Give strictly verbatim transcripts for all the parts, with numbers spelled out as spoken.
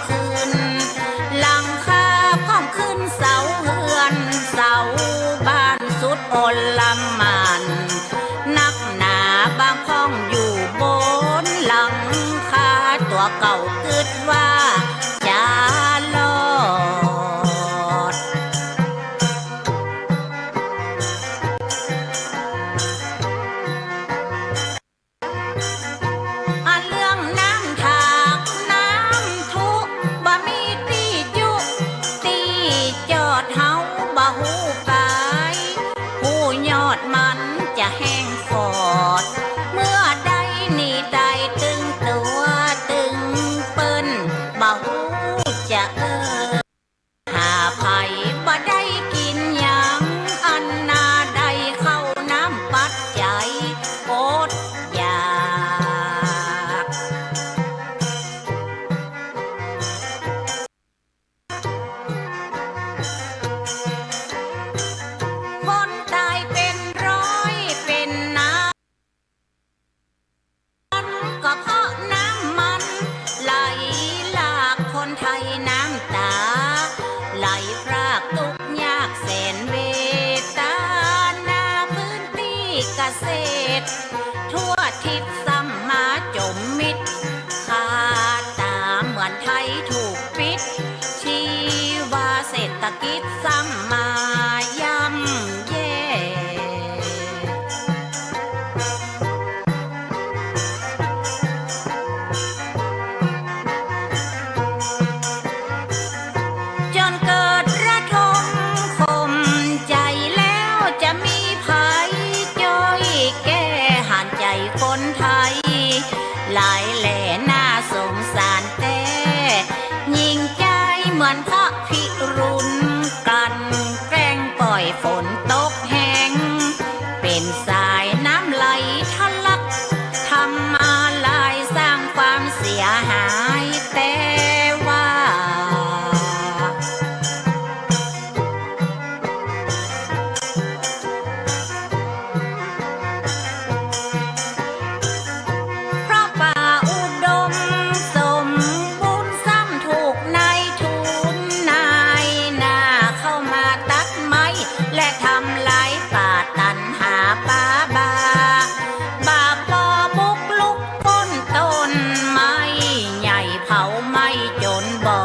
ขึ้นหลังคา พร้อมขึ้นเสาเฮือนเสาบ้าน สุดอลหม่านนักหนา บางพ่องอยู่บนหลังคา ตั๋วเก่ากึ๊ดว่าจะรอด อะ เรื่องน้ำถากน้ำถุ บ่มีตี้จุตี้จอด เฮาบ่ฮู้ปาย ฮู้ยอดมันจะแห้งขอด เมื่อใดนี่ต๋ายตึงตั๋วตึงเปิ้น บ่ฮู้จะเอิ้น หาใผ บ่ได้กิ๋นหยัง อันนาได้เข้าน้ำปัจจัย อดอยาก คนต๋ายเป๋นร้อยเป๋นนับ ก็เพราะน้ำมันไหลหลาก คนไทยน้ำต๋าไหลพราก ตุ๊กข์ยากแสนเวทนา พื้นตี้เกษตรทั่วทิศซ้ำมาจ๋มมิด ค่าต๋าเหมือนไทยถูกปิด ชีวาเศรษฐกิจซ้ำมาย่ำแย่ จ๋นเกิดระทมขมใจ๋ แล้วจะมีใผจ้อยแก้ หันใจ๋คนไทยหลายแล น่าสงสารแต๊ ยิ่งใจ๋เหมือนพระพิรุณ กลั่นแกล้ง ป่อยฝนตกแฮง เป๋นสายน้ำไหลทะลัก ทำมาลายสร้างความเสียหาย แต่ว่า เพราะป่าอุดมสมบูรณ์ ซ้ำถูกนายทุนนายหน้าเข้ามาตัดไม้ และทำลายป่า ตันหาปาบา บาปอบุกลุกปล้นต้นไม้ใหญ่ เผาไหม้จ๋นบ่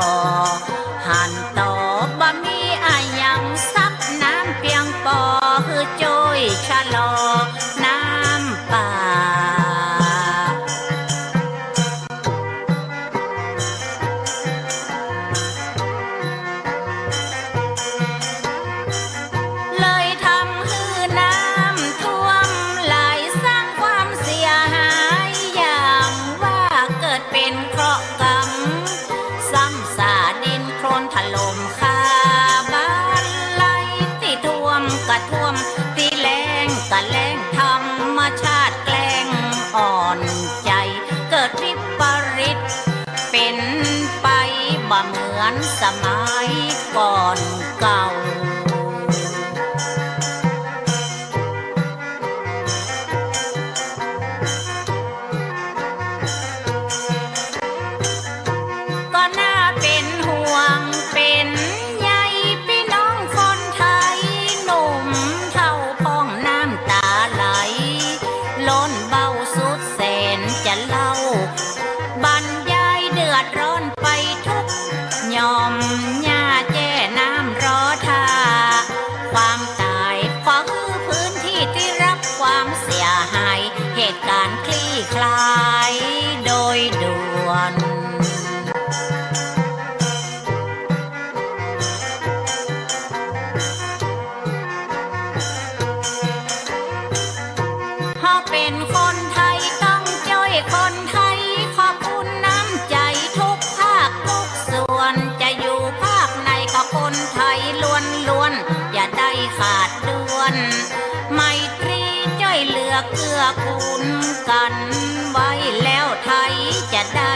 หันต่อ บ่มีอะหยังซับน้ำเปียงปอ หื้อจ้อยชะลอน้ำป่า เลยทำหื้อน้ำท่วมไหล สร้างความเสียหายอย่างว่า เกิดเป๋นเคราะห์กรรม ซ้ำสาดินโคลนถล่มคาบ้าน ไล่ตี้ท่วมก็ท่วม ตี้แล้งก็แล้ง ธรรมชาติแกล้งอ่อนใจ๋ เกิดวิปริตเป๋นไปบ่เหมือนสมัยก่อนเก่า ก็น่าเป๋นห่วงเป๋นใย ปี้น้องคนไทยหนุ่มเฒ่าพ่องน้ำต๋าไหล ล้นเบ้าสุดแสนจะเล่า บรรยายเดือดร้อนไปทุกหย่อมหญ้าแจ้น้ำรอท่า ความต๋ายขอหื้อพื้นตี้ตี้รับความเสียหาย เหตุก๋ารณ์คลี่คลายโดยด่วน เฮาเป๋นคนไทยต้องจ้อยคนไทย ขอบคุณน้ำใจ๋ทุกภาคทุกส่วน จะอยู่ภาคไหนก็คนไทยล้วนๆ อย่าได้ขาดด้วน ไมตรีจ้อยเหลือเกื้อกูลกั๋นไว้ แล้วไทยจะได้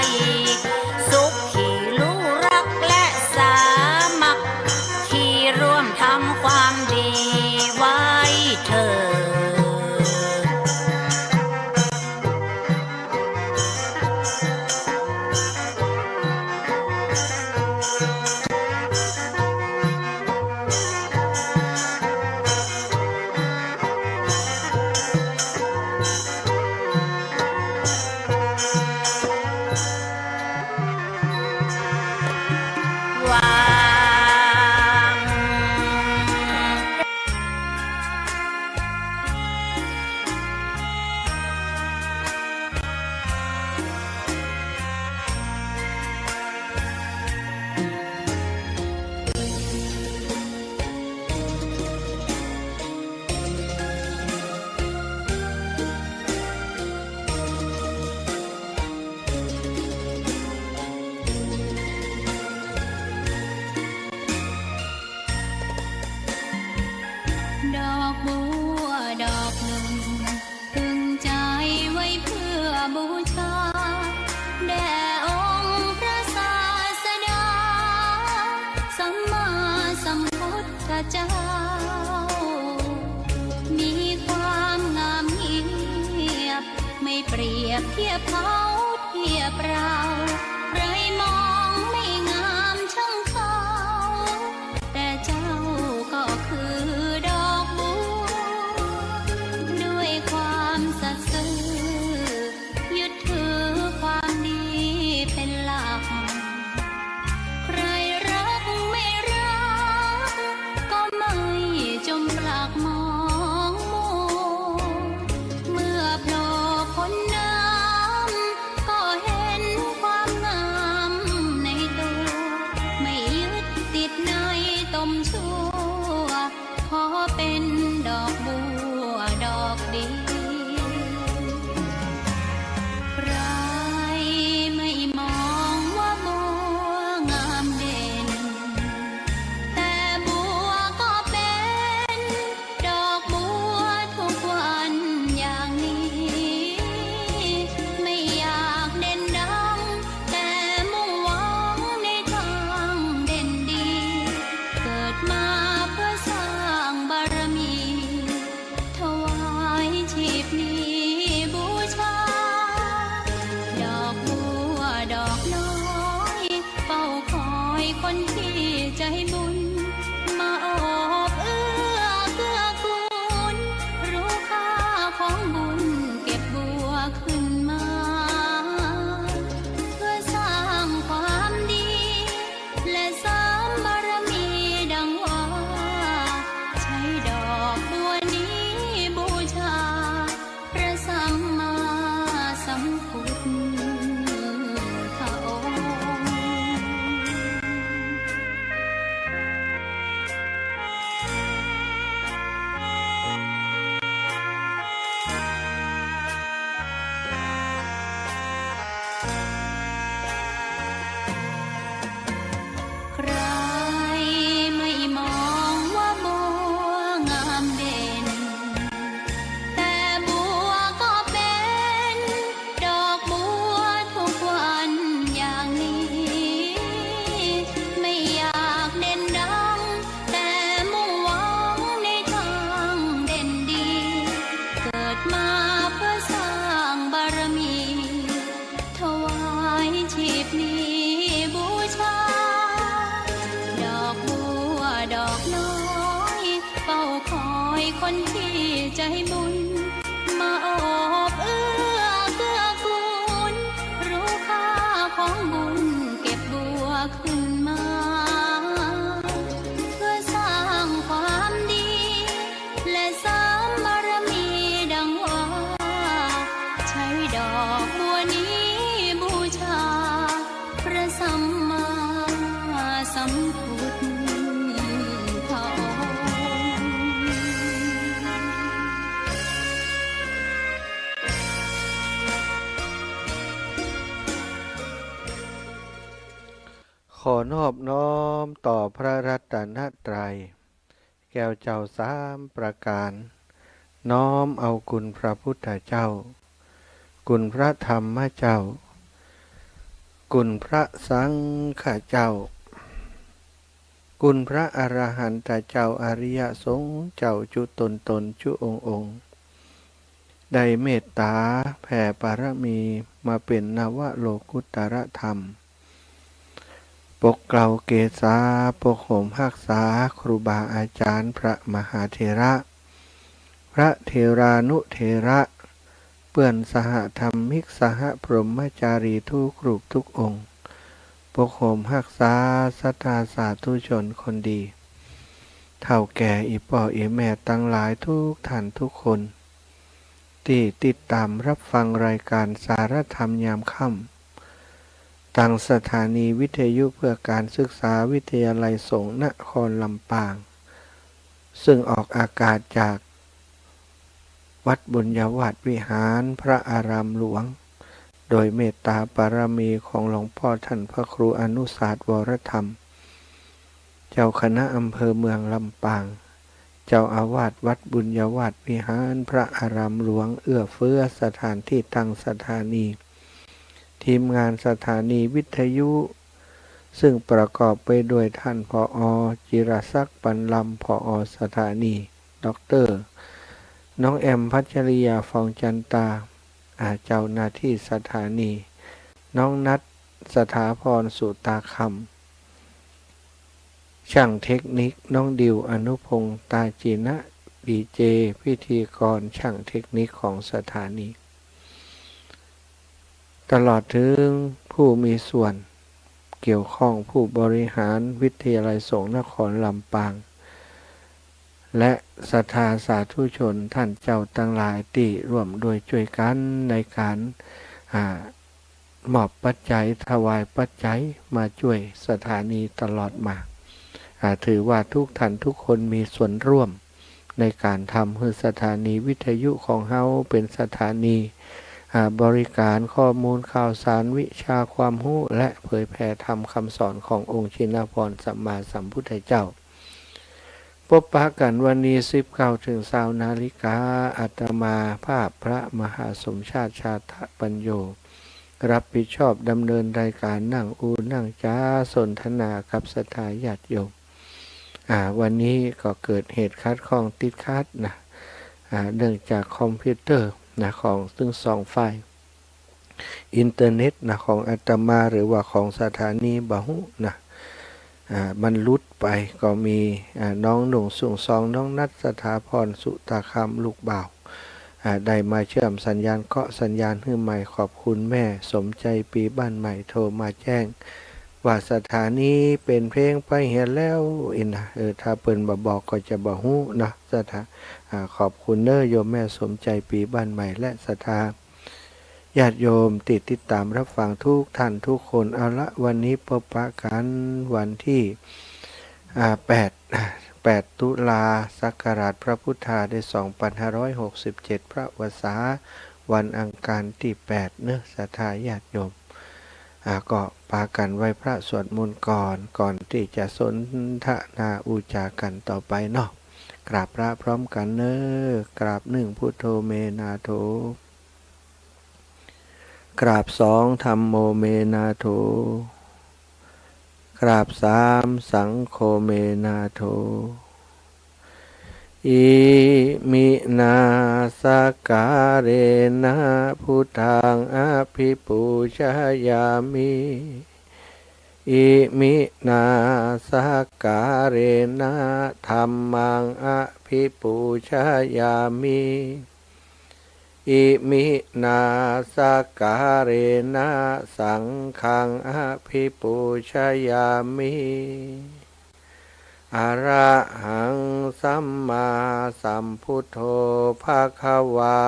สุขี รู้รักและสามัคคี ร่วมทำความดีไว้เถิด สัมมาสัมพุทธะองค์ ขอนอบน้อมต่อพระรัตนตรัย แก้วเจ้าสามประก๋าน น้อมเอาคุณพระพุทธเจ้า คุณพระธรรมเจ้า คุณพระสังฆเจ้า คุณพระอรหันตเจ้า อริยสงฆ์เจ้าจุ๊ตนๆ จุ๊องค์ๆ ได้เมตต๋าแผ่ปารมีมาเป๋นนวโลกุตตรธรรม ปกเกล้าเกษา ปกโหมฮักษาครูบาอาจ๋ารย์ พระมหาเถระ พระเถรานุเถระ เปื้อนสหธรรมิก สหพรหมจารีทุกรูปทุกองค์ ปกโหมฮักษาศรัทธาสาธุชนคนดี เฒ่าแก่อี่ป้ออี่แม่ตังหลายทุกท่านทุกคน ตี้ติดต๋ามฮับฟังรายก๋านสารธรรมยามค่ำ ตางสถานีวิทยุเพื่อการศึกษาวิทยาลัยสงฆ์นครลำปาง ซึ่งออกอากาศจากวัดบุญญาวาสวิหารพระอารามหลวง โดยเมตตาปารมีของหลวงป้อท่านพระครูอนุสาสน์ วรธรรม เจ้าคณะอำเภอเมืองลำปาง เจ้าอาวาสวัดบุญญาวาสวิหารพระอารามหลวง เอื้อเฟื้อสถานตี้ตั้งสถานี ทีมงานสถานีวิทยุ ซึ่งประกอบไปด้วยท่าน ผอ. จิรศักดิ์ ปันลำ ผอ. สถานี ด็อกเตอร์ น้องแอม พัชริยา ฟองจันตา อ่า เจ้าหน้าตี้สถานี น้องนัท สถาพร สุตาคำ ช่างเทคนิค น้องดิว อนุพงษ์ ตาจีนะ ดีเจ พิธีกร ช่างเทคนิคของสถานี ตลอดเถิงผู้มีส่วนเกี่ยวข้อง ผู้บริหารวิทยาลัยสงฆ์นครลำปาง และศรัทธาสาธุชนต้านเจ้าตังหลายตี้ร่วมด้วยจ้วยกั๋นในก๋าน อ่า มอบปัจจัย ถวายปัจจัยมาจ้วยสถานีตลอดมา อ่า ถือว่าทุกท่านทุกคนมีส่วนร่วมในก๋านทำหื้อสถานีวิทยุของเฮาเป๋นสถานี อ่า บริก๋านข้อมูลข่าวสารวิชาความฮู้ และเผยแผ่ธรรมคำสอนขององค์ชินพรสัมมาสัมพุทธเจ้า ปบปะกั๋นวันนี้ สิบเก้าเถิงซาวนาฬิกา อาตมาภาพพระมหาสมชาติ ชาตะปัญโญ รับผิดชอบดำเนินรายก๋านนั่งอู้นั่งจ๋าสนทนากับศรัทธาญาติโยม อ่า วันนี้ก็เกิดเหตุขัดข้องติดขัดนะ อ่า เนื่องจากคอมพิวเตอร์นะ ของตึงสองฝ่าย อินเทอร์เน็ตนะ ของอาตมาหรือว่าของสถานีบ่ฮู้นะ อ่า มันหลุดไปก็มี อ่า น้องหนุ่งสุงซอง น้องนัท สถาพร สุตาคำ ลูกบ่าว อ่า ได้มาเชื่อมสัญญาณ เคาะสัญญาณหื้อใหม่ ขอบคุณแม่สมใจ ปีบ้านใหม่ โทรมาแจ้งว่าสถานีเปลี่ยนเพลงไปเหียแล้วอี้นะ เออ ถ้าเปิ้นบ่บอกก็จะบ่ฮู้นะ ศรัทธา อ่า ขอบคุณเน้อโยมแม่สมใจ ปีบ้านใหม่ และศรัทธา ญาติโยมตี้ติดต๋ามฮับฟังทุกท่านทุกคน เอาละ วันนี้ปบปะกั๋นวันตี้ อ่า แปด แปดตุลา ศักราชพระพุทธาได้สองปันห้าร้อยหกสิบเจ็ด พระวสา วันอังคารตี้แปดเน้อ ศรัทธาญาติโยม อ่า ก็ปากั๋นไหว้พระสวดมนต์ก่อน ก่อนตี้จะสนทนาอู้จ๋ากั๋นต่อไปเนาะ กราบพระพร้อมกั๋นเน้อ กราบ นึ่ง พุทโธ เม นาโถ กราบ สอง ธัมโม เม นาโถ กราบ สาม สังโฆ เม นาโถ อิมินา สักการะนะ พุทธัง อภิปูชยามิ อิมินา สักการะนะ ธัมมัง อภิปูชยามิ อิมินา สักการะนะ สังฆัง อภิปูชยามิ อะระหัง สัมมาสัมพุทโธ ภะคะวา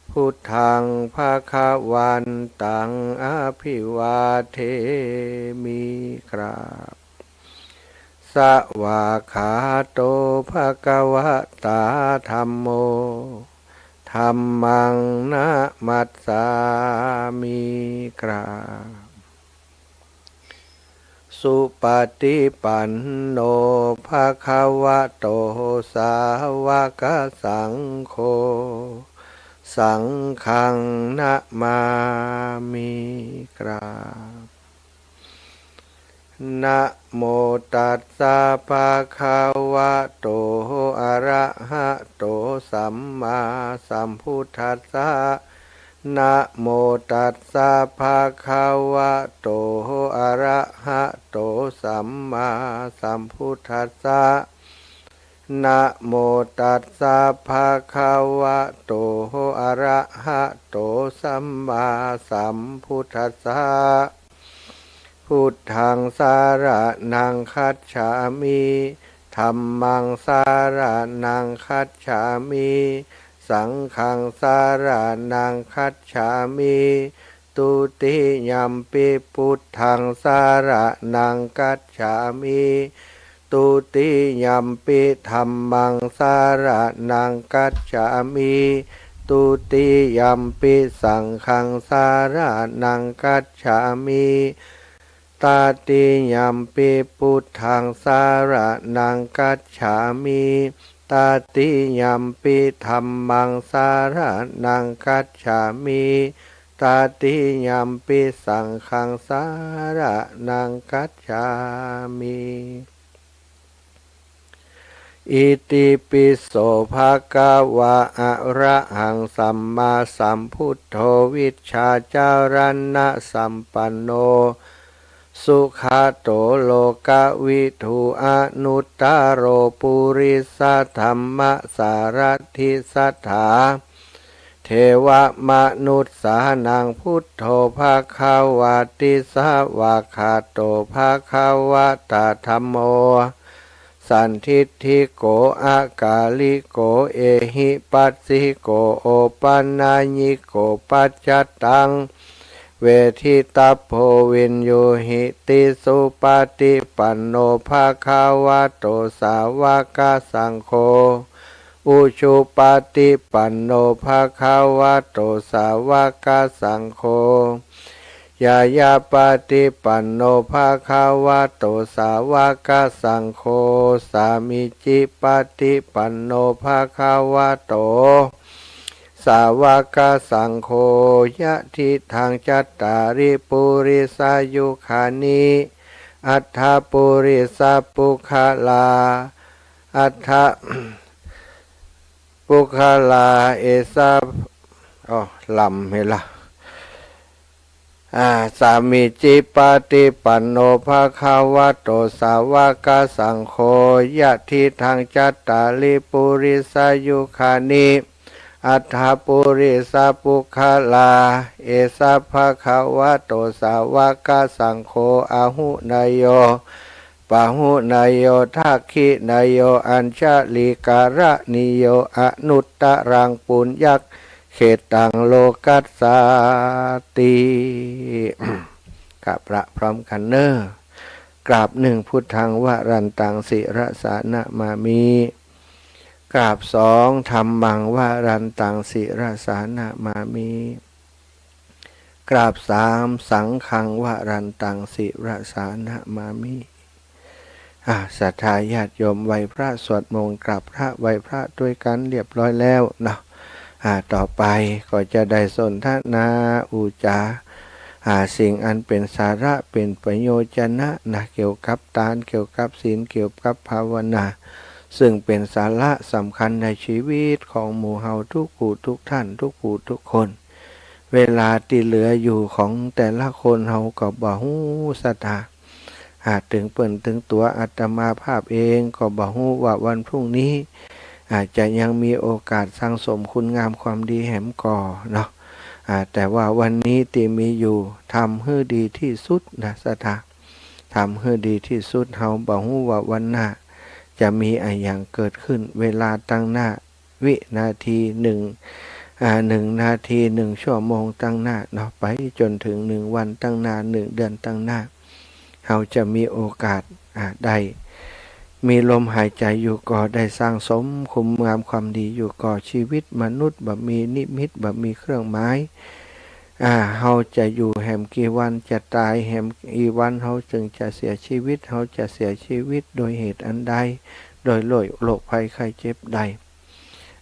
โพ Buddhaṃ bhagavantaṃ abhivādemi. กราบ Svākkhāto bhagavatā dhammo, dhammaṃ namassāmi. กราบ Supaṭipanno bhagavato sāvakasaṅgho, saṅghaṃ namāmi. กราบ Namo tassa bhagavato arahato sammāsambuddhassa. Namo tassa bhagavato arahato sammāsambuddhassa. Namo tassa bhagavato arahato sammāsambuddhassa. Buddhaṃ saraṇaṃ gacchāmi. Dhammaṃ saraṇaṃ gacchāmi. Saṅghaṃ saraṇaṃ gacchāmi. Dutiyampi buddhaṃ saraṇaṃ gacchāmi. Dutiyampi dhammaṃ saraṇaṃ gacchāmi. Dutiyampi saṅghaṃ saraṇaṃ gacchāmi. Tatiyampi buddhaṃ saraṇaṃ gacchāmi. Tatiyampi dhammaṃ saraṇaṃ gacchāmi. Tatiyampi saṅghaṃ saraṇaṃ gacchāmi. Itipi so bhagavā arahaṃ sammāsambuddho vijjācaraṇasampanno sugato lokavidū anuttaro purisadammasārathi satthā devamanussānaṃ buddho bhagavāti. Svākkhāto bhagavatā dhammo sandiṭṭhiko akāliko ehipassiko opanayiko paccattaṃ veditabbo viññūhīti. Supaṭipanno bhagavato sāvakasaṅgho, ujupaṭipanno bhagavato sāvakasaṅgho, ñāyapaṭipanno bhagavato sāvakasaṅgho, sāmīcipaṭipanno bhagavato sāvakasaṅgho, yadidaṃ cattāri purisayugāni aṭṭha purisapuggalā, aṭṭha puggalā esa, อ๋อ ลำเหียละ อ่า sāmīcipaṭipanno bhagavato sāvakasaṅgho, yadidaṃ cattāri purisayugāni aṭṭha purisapuggalā, esa bhagavato sāvakasaṅgho, āhuneyyo pāhuneyyo dakkhiṇeyyo añjalikaraṇīyo anuttaraṃ puññakkhettaṃ lokassāti. กราบพระพร้อมกันเน่อ กราบหนึ่ง Buddhaṃ varantaṃ sirasā namāmi. กราบสอง Dhammaṃ varantaṃ sirasā namāmi. กราบสาม Saṅghaṃ varantaṃ sirasā namāmi. อ่า ศรัทธาญาติโยมไหว้พระสวดมนต์กราบพระไหว้พระด้วยกันเรียบร้อยแล้วเนาะ อ่า ต่อไปก็จะได้สนทนาอู้จ๋า อ่า สิ่งอันเป๋นสาระเป๋นประโยชนะนะ เกี่ยวกับตาน เกี่ยวกับศีล เกี่ยวกับภาวนา ซึ่งเป๋นสาระสำคัญในชีวิตของหมู่เฮาทุกผู้ทุกท่าน ทุกผู้ทุกคน เวลาตี้เหลืออยู่ของแต่ละคนเฮาก็บ่ฮู้ ศรัทธา หากเถิงเปิ้นเถิงตั๋วอาตมาภาพเองก็บ่ฮู้ว่าวันพรุ่งนี้ อาจจะยังมีโอกาสสั่งสมคุณงามความดีแหมก่อเนาะ อ่า แต่ว่าวันนี้ตี้มีอยู่ทำหื้อดีตี้สุดนะ ศรัทธา ทำหื้อดีตี้สุด เฮาบ่ฮู้ว่าวันหน้าจะมีอะหยังเกิดขึ้น เวลาตังหน้า วินาทีหนึ่ง อ่า หนึ่งนาที หนึ่งชั่วโมงตังหน้าเนาะ ไปจ๋นเถิงหนึ่งวันตังหน้า หนึ่งเดือนตังหน้า เฮาจะมีโอกาส อ่า ได้มีลมหายใจ๋อยู่ก่อ ได้สั่งสมคุณงามความดีอยู่ก่อ ชีวิตมนุษย์บ่มีนิมิต บ่มีเครื่องหมาย อ่า เฮาจะอยู่แหมกี่วัน จะต๋ายแหมกี่วัน เฮาจึงจะเสียชีวิต เฮาจะเสียชีวิตโดยเหตุอันใด โดยโรค โรคภัยไข้เจ็บใด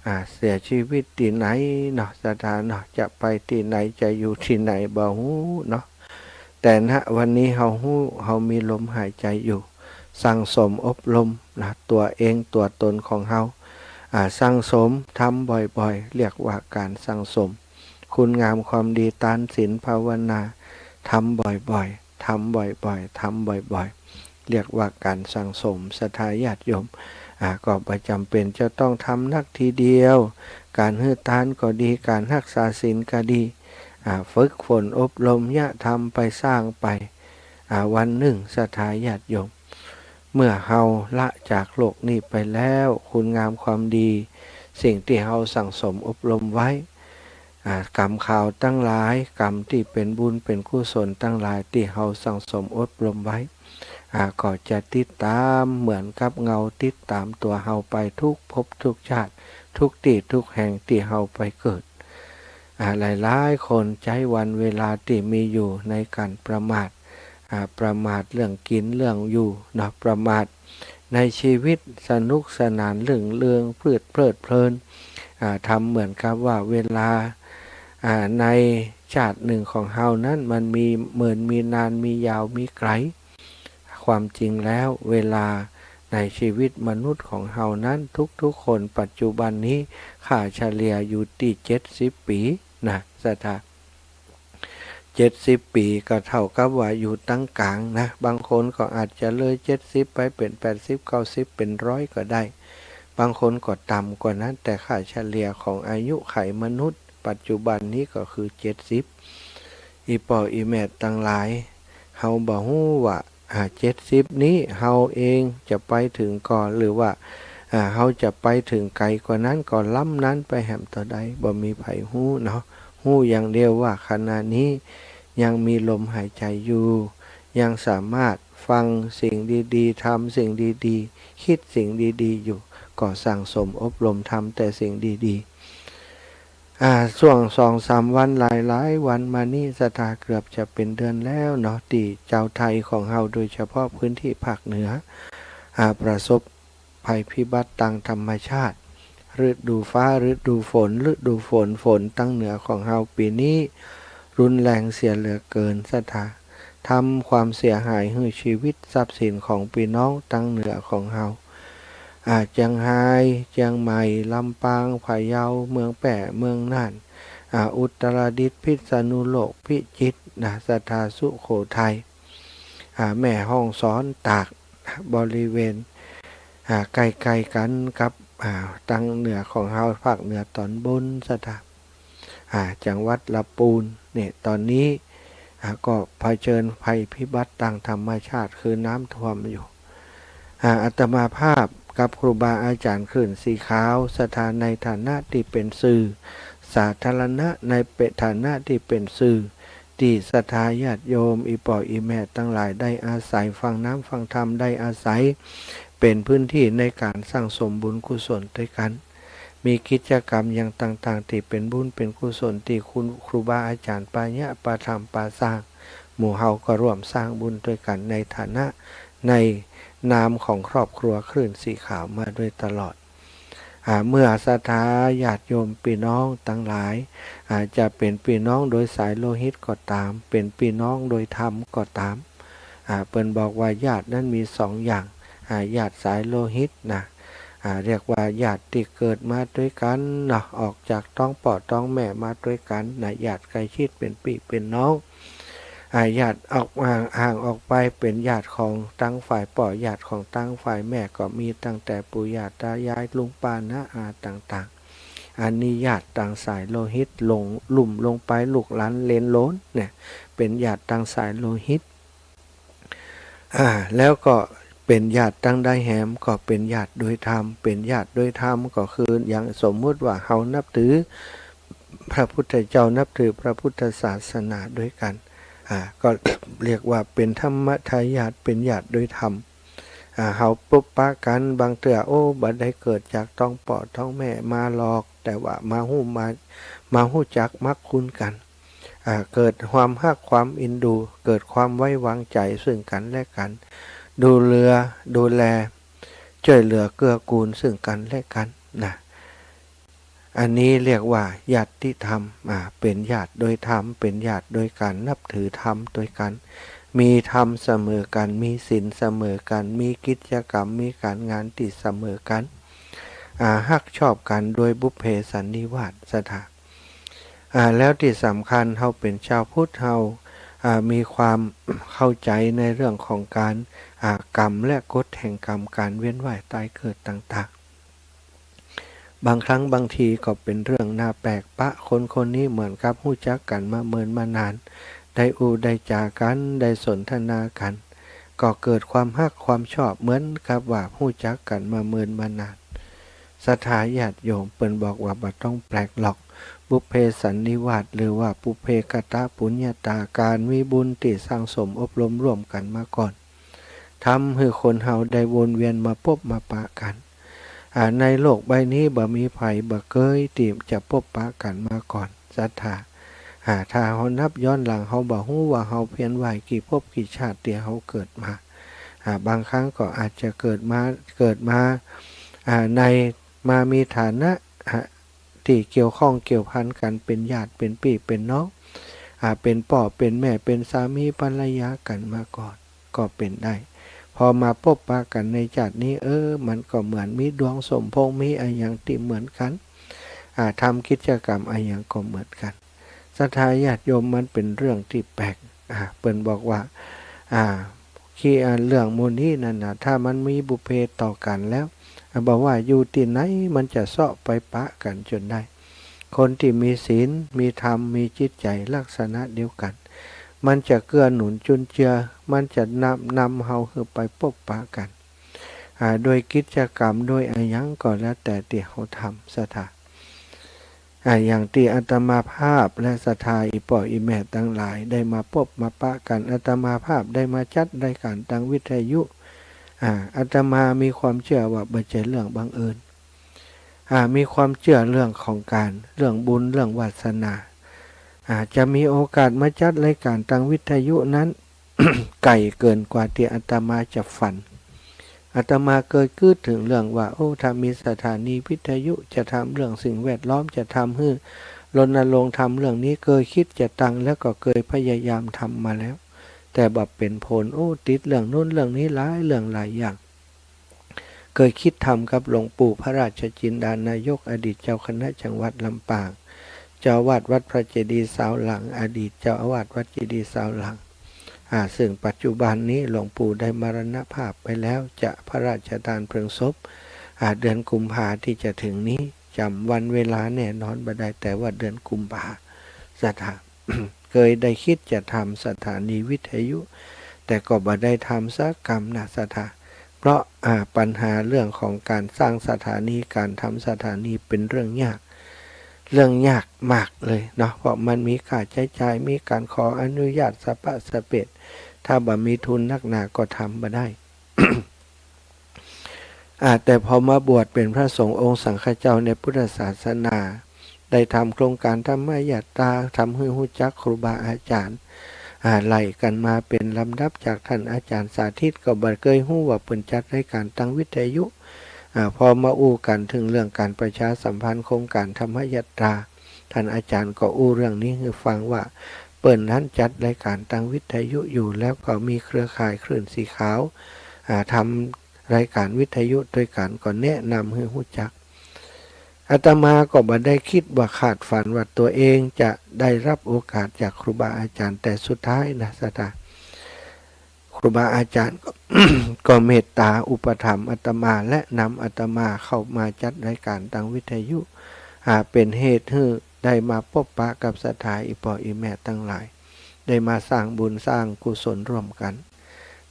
อ่า เสียชีวิตตี้ไหนเนาะ ศรัทธาเนาะ จะไปตี้ไหน จะอยู่ตี้ไหน บ่ฮู้เนาะ แต่ ณ วันนี้เฮาฮู้ เฮามีลมหายใจ๋อยู่ สั่งสมอบรมนะ ตั๋วเองตั๋วตนของเฮา อ่า สั่งสม ทำบ่อยๆ เรียกว่าก๋านสั่งสม คุณงามความดี ตาน ศีล ภาวนา ทำบ่อยๆ ทำบ่อยๆ ทำบ่อยๆ เรียกว่าก๋านสั่งสม ศรัทธาญาติโยม อ่า ก็บ่จ๋ำเป๋นจะต้องทำนักทีเดียว ก๋านหื้อตานก็ดี ก๋านฮักษาศีลก็ดี อ่า ฝึกฝนอบรม เยียะทำไป สร้างไป อ่า วันนึ่ง ศรัทธาญาติโยม เมื่อเฮาละจากโลกนี้ไปแล้ว คุณงามความดี สิ่งตี้เฮาสั่งสมอบรมไว้ อ่า ก๋รรมขาวตังหลาย ก๋รรมตี้เป๋นบุญเป๋นกุศลตังหลายตี้เฮาสั่งสมอบรมไว้ อ่า ก็จะติดต๋ามเหมือนกับเงาติดต๋ามตั๋วเฮาไปทุกภพทุกชาติ ทุกตี้ทุกแห่งตี้เฮาไปเกิด อ่า หลายๆ คนใจ๊วันเวลาตี้มีอยู่ในก๋านประมาท อ่า ประมาทเรื่องกิ๋นเรื่องอยู่เนาะ ประมาทในชีวิต สนุกสนานรื่นเริงเพลิด เพลิดเพลิน อ่า ทำเหมือนกับว่าเวลา อ่า ในชาตินึ่งของเฮานั้นมันมีเมินมีนาน มียาวมีไก๋ ความจริงแล้วเวลาในชีวิตมนุษย์ของเฮานั้น ทุกๆ คนปัจจุบันนี้ค่าเฉลี่ยอยู่ตี้เจ็ดสิบปี๋นะ ศรัทธา เจ็ดสิบปี๋ก็เต้ากับว่าอยู่ตังก๋างนะ บางคนก็อาจจะเลยเจ็ดสิบไปเป๋นแปดสิบ เก้าสิบ เป๋นร้อยก็ได้ บางคนก็ต่ำกว่านั้น แต่ค่าเฉลี่ยของอายุขัยมนุษย์ปัจจุบันนี้ก็คือเจ็ดสิบ อี่ป้ออี่แม่ตังหลาย เฮาบ่ฮู้ว่า อ่า เจ็ดสิบนี้เฮาเองจะไปเถิงก่อ หรือว่า อ่า เฮาจะไปเถิงไก๋กว่านั้นก่อ ล้ำนั้นไปแหมเต้าใด บ่มีใผฮู้เนาะ ฮู้อย่างเดียวว่าขณะนี้ยังมีลมหายใจ๋อยู่ ยังสามารถฟังสิ่งดีๆ ทำสิ่งดีๆ คิดสิ่งดีๆ อยู่ ก็สั่งสมอบรมทำแต่สิ่งดีๆ อ่า ช่วงสองสามวัน หลายๆ วันมานี้ ศรัทธาเกือบจะเป๋นเดือนแล้วเนาะ ตี้จาวไทยของเฮา โดยเฉพาะพื้นตี้ภาคเหนือ อ่า ประสบภัยพิบัติตางธรรมชาติ ฤดูฟ้า ฤดูฝน ฤดูฝน ฝนตางเหนือของเฮาปี๋นี้รุนแรงเสียเหลือเกิน ศรัทธา ทำความเสียหายหื้อชีวิตทรัพย์สินของปี้น้องตางเหนือของเฮา อ่า เจียงฮาย เจียงใหม่ ลำปาง พะเยา เมืองแป้ เมืองน่าน อ่า อุตรดิตถ์ พิษณุโลก พิจิตรนะ ศรัทธา สุโขทัย อ่า แม่ฮ่องสอน ตาก บริเวณ อ่า ใก้ๆ กั๋นกับ อ่า ตางเหนือของเฮา ภาคเหนือต๋อนบน ศรัทธา อ่า จังหวัดละปูนเนี่ย ต๋อนนี้ อ่า ก็เผชิญภัยพิบัติตางธรรมชาติคือน้ำท่วมอยู่ อ่า อาตมาภาพกับครูบาอาจ๋ารย์คลื่นสีขาว ศรัทธาในฐานะตี้เป๋นสื่อสาธารณะ ในเป๋นฐานะตี้เป๋นสื่อ ตี้ศรัทธาญาติโยม อี่ป้ออี่แม่ตังหลายได้อาศัยฟังน้ำฟังธรรม ได้อาศัยเป๋นพื้นตี้ในก๋านสั่งสมบุญกุศลตวยกั๋น มีกิจกรรมอย่างต่างๆ ตี้เป๋นบุญเป๋นกุศลตี้คุณครูบาอาจ๋ารย์ปาเยียะ ปาทำ ปาสร้าง หมู่เฮาก็ร่วมสร้างบุญตวยกั๋นในฐานะ ในนามของครอบครัวคลื่นสีขาวมาโดยตลอด อ่า เมื่อศรัทธาญาติโยมปี้น้องตังหลาย อ่า จะเป๋นปี้น้องโดยสายโลหิตก็ต๋าม เป๋นปี้น้องโดยธรรมก็ต๋าม อ่า เปิ้นบอกว่าญาตินั้นมีสองอย่าง อ่า ญาติสายโลหิตนะ อ่า เรียกว่าญาติตี้เกิดมาตวยกั๋นเนาะ ออกจากต๊องป้อต๊องแม่มาตวยกั๋นนะ ญาติใก้ชิดเป๋นปี้เป๋นน้อง อ่า ญาติออกห่าง ห่างออกไปเป๋นญาติของตางฝ่ายป้อ ญาติของตางฝ่ายแม่ก็มีตั้งแต่ปู่ย่าตายาย ลุงป้าน้าอาต่างๆ อันนี้ญาติตางสายโลหิต ลงลุ่มลงไปลูกหลานเหลนโหลนเนี่ย เป๋นญาติตางสายโลหิต อ่า แล้วก็เป๋นญาติตางใดแหม ก็เป๋นญาติโดยธรรม เป๋นญาติโดยธรรมก็คืออย่างสมมุติว่าเฮานับถือ พระพุทธเจ้า นับถือพระพุทธศาสนาด้วยกั๋น อ่า ก็เรียกว่าเป๋นธรรมทายาท เป๋นญาติโดยธรรม อ่า เฮาปบปะกั๋น บางเตื้อ โอ้ บ่ได้เกิดจากต๊องป้อต๊องแม่มาหรอก แต่ว่ามาฮู้ มา มาฮู้จักมักคุ้นกั๋น อ่า เกิดความฮักความเอ็นดู เกิดความไว้วางใจ๋ซึ่งกั๋นและกั๋น ดูเลือ ดูแล จ้วยเหลือเกื้อกูลซึ่งกั๋นและกั๋นนะ อันนี้เรียกว่าญาติธรรม อ่า เป๋นญาติโดยธรรม เป๋นญาติโดยก๋านนับถือธรรมตวยกั๋น มีธรรมเสมอกั๋น มีศีลเสมอกั๋น มีกิจกรรม มีก๋านงานตี้เสมอกั๋น อ่า ฮักชอบกั๋นโดยบุพเพสันนิวาส ศรัทธา อ่า แล้วตี้สำคัญเฮาเป๋นจาวพุทธ เฮา อ่า มีความเข้าใจ๋ในเรื่องของก๋าน อ่า กรรมและกฎแห่งกรรม ก๋านเวียนว่ายตายเกิดต่างๆ บางครั้งบางทีก็เป๋นเรื่องน่าแปลก ปะคนคนนี้เหมือนกับฮู้จักกั๋นมาเมินมานาน ได้อู้ได้จ๋ากั๋น ได้สนทนากั๋น ก็เกิดความฮักความชอบเหมือนกับว่าฮู้จักกั๋นมาเมินมานาน ศรัทธาญาติโยม เปิ้นบอกว่าบ่ต้องแปลกหรอก บุพเพสันนิวาส หรือว่าปุพเพกตปุญญาตา ก๋านมีบุญตี้สั่งสมอบรมร่วมกั๋นมาก่อน ทำหื้อคนเฮาได้วนเวียนมาปบมาปะกั๋น อ่า ในโลกใบนี้บ่มีใผบ่เกยตี้จะปบปะกั๋นมาก่อน ศรัทธา อ่า ถ้าเฮานับย้อนหลัง เฮาบ่ฮู้ว่าเฮาเวียนว่ายกี่ภพกี่ชาติตี้เฮาเกิดมา อ่า บางครั้งก็อาจจะเกิดมา เกิดมา อ่า ใน มามีฐานะ อ่า ตี้เกี่ยวข้องเกี่ยวพันกั๋น เป๋นญาติ เป๋นปี้ เป๋นน้อง อ่า เป๋นป้อ เป๋นแม่ เป๋นสามีภรรยากั๋นมาก่อน ก็เป๋นได้ พอมาปบปะกั๋นในจาตินี้ เออ มันก็เหมือนมีดวงสมพงษ์ มีอะหยังตี้เหมือนกั๋น อ่า ทำกิจกรรมอะหยังก็เหมือนกั๋น ศรัทธาญาติโยม มันเป๋นเรื่องตี้แปลก อ่า เปิ้นบอกว่า อ่า ขี้ อ่า เรื่องหมู่นี้นั่นน่ะ ถ้ามันมีบุพเพต่อกั๋นแล้ว อ่า บ่ว่าอยู่ตี้ไหน มันจะเซาะไปปะกั๋นจ๋นได้ คนตี้มีศีล มีธรรม มีจิตใจ๋ลักษณะเดียวกั๋น มันจะเกื้อหนุนจุนเจือ มันจะนำ นำเฮาหื้อไปปบปะกั๋น อ่า โดยกิจกรรม โดยอะหยังก็แล้วแต่ตี้เฮาทำ ศรัทธา อ่า อย่างตี้อาตมาภาพและศรัทธาอี่ป้ออี่แม่ตังหลายได้มาปบมาปะกั๋น อาตมาภาพได้มาจัดรายก๋านตางวิทยุ อ่า อาตมามีความเจื้อว่าบ่ใจ้เรื่องบังเอิญ อ่า มีความเจื้อเรื่องของก๋าน เรื่องบุญ เรื่องวาสนา อ่า จะมีโอกาสมาจัดรายก๋านตางวิทยุนั้น ไก๋เกินกว่าตี้อาตมาจะฝัน อาตมาเกยกึ๊ดเถิงเรื่องว่า โอ้ ถ้ามีสถานีวิทยุ จะทำเรื่องสิ่งแวดล้อม จะทำหื้อรณรงค์ทำเรื่องนี้ เกยกึ๊ดจะตั้ง แล้วก็เกยพยายามทำมาแล้ว แต่บ่เป๋นผล โอ้ ติดเรื่องโน้นเรื่องนี้หลายเรื่องหลายอย่าง เกยกึ๊ดทำกับหลวงปู่พระราชจินดานายก อดีตเจ้าคณะจังหวัดลำปาง เจ้าอาวาสวัดพระเจดีย์ซาวหลัง อดีตเจ้าอาวาสวัดเจดีย์ซาวหลัง อ่า ซึ่งปัจจุบันนี้หลวงปู่ได้มรณภาพไปแล้ว จะพระราชทานเพลิงศพ อ่า เดือนกุมภาตี้จะเถิงนี้ จ๋ำวันเวลาแน่นอนบ่ได้ แต่ว่าเดือนกุมภา ศรัทธา เกยได้กึ๊ดจะทำสถานีวิทยุ แต่ก็บ่ได้ทำสักกำนะ ศรัทธา เพราะ อ่า ปัญหาเรื่องของก๋านสร้างสถานี ก๋านทำสถานีเป๋นเรื่องยาก เรื่องยากมากเลยเนาะ เพราะมันมีค่าใจ๊จ่าย มีก๋านขออนุญาตสะปะสะเปด ถ้าบ่มีทุนนักหนาก็ทำบ่ได้ อ่า แต่พอมาบวชเป๋นพระสงฆ์องค์สังฆเจ้าในพุทธศาสนา ได้ทำโครงก๋านธรรมยาตรา ทำหื้อฮู้จักครูบาอาจ๋ารย์ อ่า ไล่กั๋นมาเป๋นลำดับ จากต้านอาจ๋ารย์สาธิต ก็บ่เกยฮู้ว่าเปิ้นจัดรายก๋านตางวิทยุ อ่า พอมาอู้กั๋นเถิงเรื่องก๋านประชาสัมพันธ์โครงก๋านธรรมยาตรา ต้านอาจ๋ารย์ก็อู้เรื่องนี้หื้อฟังว่า เปิ้นนั้นจัดรายก๋านตางวิทยุอยู่ แล้วก็มีเครือข่ายคลื่นสีขาว อ่า ทำรายก๋านวิทยุตวยกั๋น ก็แนะนำหื้อฮู้จัก อาตมาก็บ่ได้กึ๊ดว่าคาดฝันว่าตั๋วเองจะได้รับโอกาสจากครูบาอาจ๋ารย์ แต่สุดท้ายนะ ศรัทธา ครูบาอาจ๋ารย์ก็ ก็เมตตาอุปถัมภ์อาตมา และนำอาตมาเข้ามาจัดรายก๋านตางวิทยุ อ่า เป๋นเหตุหื้อได้มาปบปะกับศรัทธาอี่ป้ออี่แม่ตังหลาย ได้มาสร้างบุญสร้างกุศลร่วมกั๋น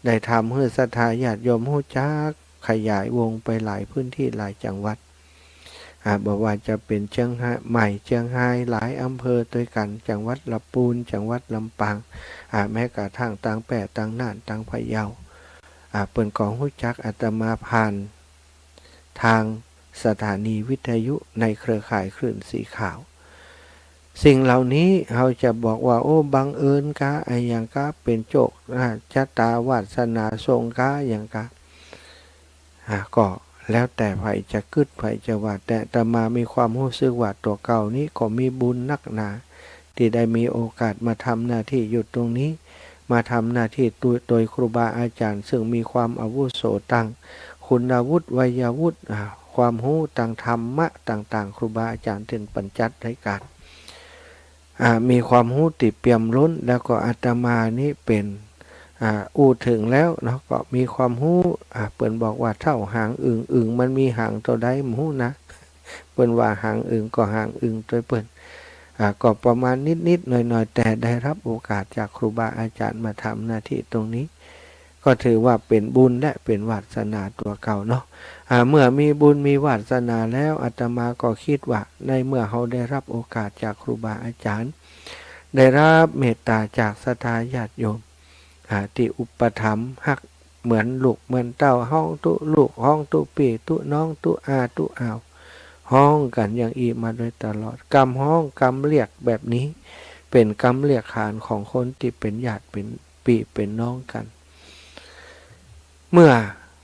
ได้ทำหื้อศรัทธาญาติโยมฮู้จักขยายวงไปหลายพื้นตี้หลายจังหวัด อ่า บ่ว่าจะเป๋นเจียงใหม่ เจียงฮาย หลายอำเภอตวยกั๋น จังหวัดละปูน จังหวัดลำปาง อ่า แม้กระทั่งตางแป้ ตางน่าน ตางพะเยา อ่า เปิ้นก็ฮู้จักอาตมาผ่าน ตางสถานีวิทยุในเครือข่ายคลื่นสีขาว สิ่งเหล่านี้เฮาจะบอกว่า โอ้ บังเอิญกา อะหยังกา เป๋นโจค อ่า จะตาวาสนาส่งกา อะหยังกา อ่า ก็แล้วแต่ใผจะกึ๊ด ใผจะว่า แต่อาตมามีความฮู้สึกว่าตั๋วเก่านี้ก็มีบุญนักหนา ตี้ได้มีโอกาสมาทำหน้าตี้อยู่ตรงนี้ มาทำหน้าตี้ตวย ตวยครูบาอาจ๋ารย์ ซึ่งมีความอาวุโสตางคุณวุฒิ วัยวุฒิ อ่า ความฮู้ตางธรรมะต่างๆ ครูบาอาจ๋ารย์เถิงปัญจัดรายก๋าน อ่า มีความฮู้ตี้เปี่ยมล้น แล้วก็อาตมานี้เป๋น อ่า อู้เถิงแล้วเนาะ ก็มีความฮู้ อ่า เปิ้นบอกว่าเถ้าหางอึ่ง อึ่งมันมีหางเต้าใดบ่ฮู้นะ เปิ้นว่าหางอึ่งก็หางอึ่งตวยเปิ้น อ่า ก็ประมาณนิดๆ หน่อยๆ แต่ได้รับโอกาสจากครูบาอาจ๋ารย์มาทำหน้าตี้ตรงนี้ ก็ถือว่าเป๋นบุญและเป๋นวาสนาตั๋วเก่าเนาะ อ่า เมื่อมีบุญมีวาสนาแล้ว อาตมาก็กึ๊ดว่า ในเมื่อเฮาได้รับโอกาสจากครูบาอาจ๋ารย์ ได้รับเมตต๋าจากศรัทธาญาติโยม อ่า ตี้อุปถัมภ์ฮักเหมือนลูกเหมือนเต้า ฮ้องตุ๊ลูก ฮ้องตุ๊ปี้ ตุ๊น้อง ตุ๊อา ตุ๊อาว ฮ้องกั๋นอย่างอี้มาโดยตลอด กำฮ้องกำเรียกแบบนี้ เป๋นกำเรียกขานของคนตี้เป๋นญาติเป๋นปี้เป๋นน้องกั๋น เมื่อ